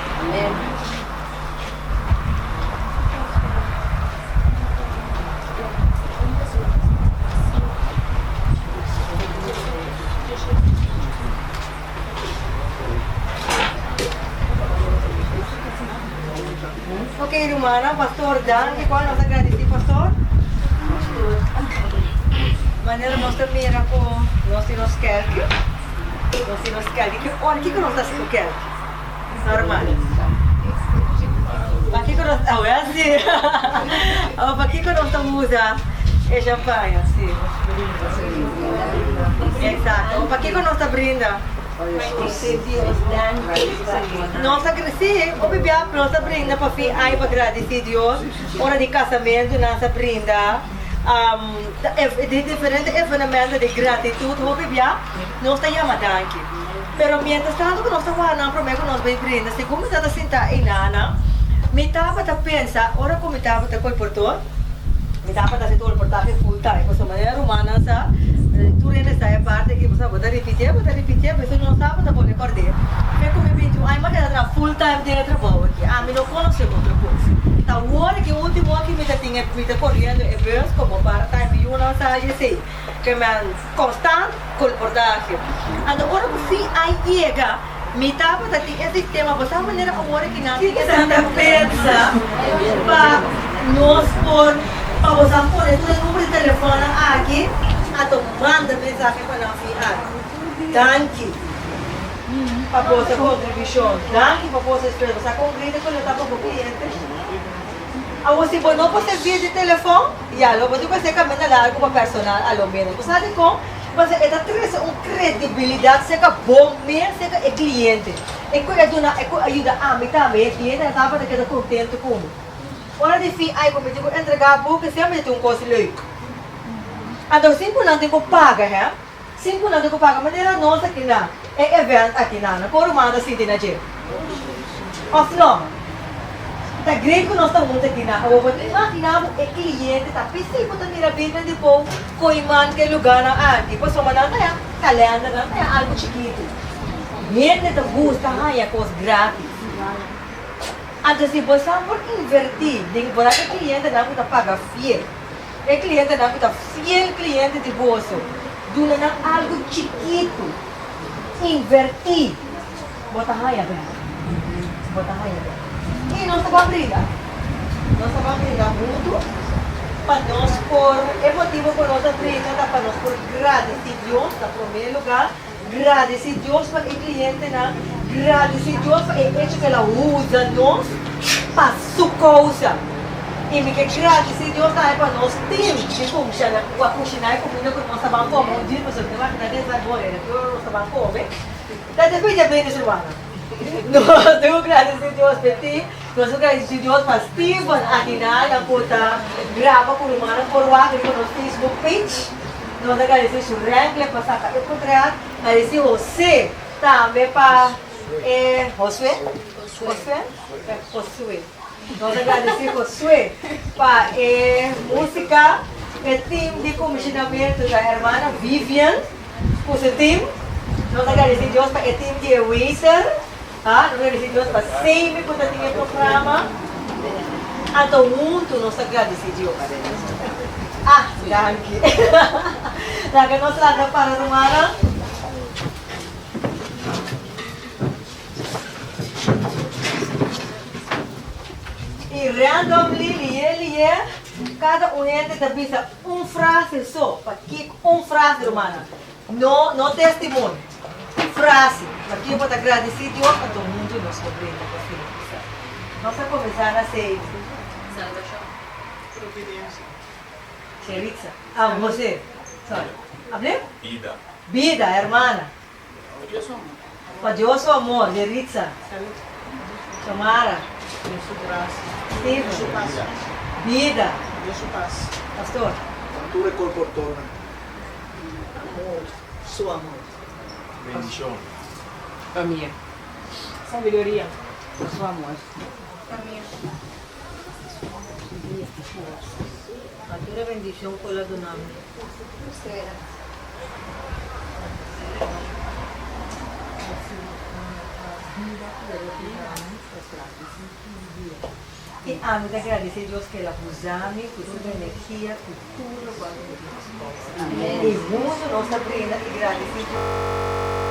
Ok rumannan, pastor danki cual nos a gradici pastor. Manera nos ta mira cu nos tin nos kelki, nos tin nos kelki, ki ora kico nos ta haci cu kelki? Normal. Pakico nos, awel si, pakico nos ta usa e champaña? Si. Exacto, pakico nos ta brinda? Nos ta sí, hopi bia nos ta brinda pa fin aña pa gradisí Dios. Ora di kasamentu nan sa brinda di diferente evenemento di gratitut hopi bia nos ta yama danki. Pero mientras tanto ku nos ta wak nan promé ku nos bai brinda, segun mi tabata sintá einan, mi tabata pensa ora ku mi tabata kolportor, Mi tabata hasi tur reportahe full time pasobra manera rumannan sa tur hende sa e parti aki pasobra bo ta ripitié bo ta ripitié pero no sa bo ta pone kord'é. Fe ku mi 21 aña mi a keda traha full time den e trabou aki. Ami no konosé otro kos. Ta. Awor aki ultimo aki mi ta tin e mi ta coriendo e bus como part time mi yunan sa haci esey ke men constant colportahe. Anto ora cu fin a yega mi tabata tin e sistema bo sa manera awor aki nan tin e Santa pensa pa nos por pa bo sa pone tur e numero di telefonnan aki anto manda mensahe pa nan fin aki. Danki pa boso kontribushon. Danki pa boso esfuerso. Sa kon grita ku lo ta pa bo kliente? Awor si bo no por servir di telefòn, ya lo bo tin ku hasi e kaminda largu pa personal a lo ménos. Bo sa dikon? Pasobra e ta trese un kredibilidat serka bo mes, serka e kliente. E ku e duna, e ku a yuda ami tambe, e klientenan tabata keda kontentu ku mi. Ora di fin ai ku mi tin ku entregá buki, semper tin un kos leuk. Anto sin ku nan tin ku paga, hè. Sin ku nan tin ku paga manera nos aki na e event aki na na kon ruman ta sinti na dje? Of no? Ta great ku nos ta huntu aki na awor bo ta imagina bo e kliente ta p'esei bo ta mira birgen di pou koiman ke lugarnan aki pasobra nan ta haña kalender nan ta haña algu chikitu. Hende ta gusta haña kos gratis. Anto si bo sa por inverti den por e klientenan ku ta paga fiel. E klientenan ku ta fiel kliente di boso, duna nan algu chikitu, invertí, bo ta haña bèk. Bo ta haña bèk. I nos ta ban brinda. Nos ta ban brinda huntu pa nos por, e motibu ku nos a brinda ta pa nos por gradisí Dios na promé lugá, gradisí Dios pa e klientenan, gradisí Dios pa e echo ku el a usa nos pa su kousa. I mi ke gradisí Dios tambe pa nos tim di kumshana ku a kushiná e kuminda ku nos ta ban kome un dia, pasobra mi ta makina den sa gor e tur ora nos ta ban kome. Ta despues dje bini su rumannan. Nos tin ku gradisí Dios pa e tim, nos tin ku gradisí Dios pa Steven akinan ku ta graba ku rumannan por wak riba nos Facebook page. Nos ta gradisí Shurenkle pa saka e potret, gradisí José tambe pa e Josué? Josué? Josué. Nos a gradisí Josué pa e músika, e tim di komisionamentu ta hermana Vivian ku su tim. Nos a gradisí Dios pa e tim di e waiter, ha, nos a gradisí Dios pa Semi ku ta tin e programa. Anto huntu nos ta gradisí Dios. Ah, danki. Laga nos lanta para rumannan. I randomly, lié lié, kada un hende ta bisa un frase so. Pakiko un frase, rumannan? No, no testimonio. Frase. Pakiko bo ta gradisí Dios pa tur huntu nos por brinda pa finalisá? Nos a kuminsá na seis. Salbashon. Providensia. Sheritza. Ah, José. Sorry. Hablé? Bida. Bida, hermana. Pa Dios su amor, Yeritza, Xiomara, Steven, Bida, Pastor. Tur e colportornan. Amor, su amor. Bendicion. Famia. Sabiduria. Su amor. Famia. Pa tur e bendicion cu el a duna mi. I ami ta gradisé Dios ku el a usa mi ku tur energia, ku tur lokual ku mi tin na su kousa. I huntu nos ta brinda i gradisé Dios.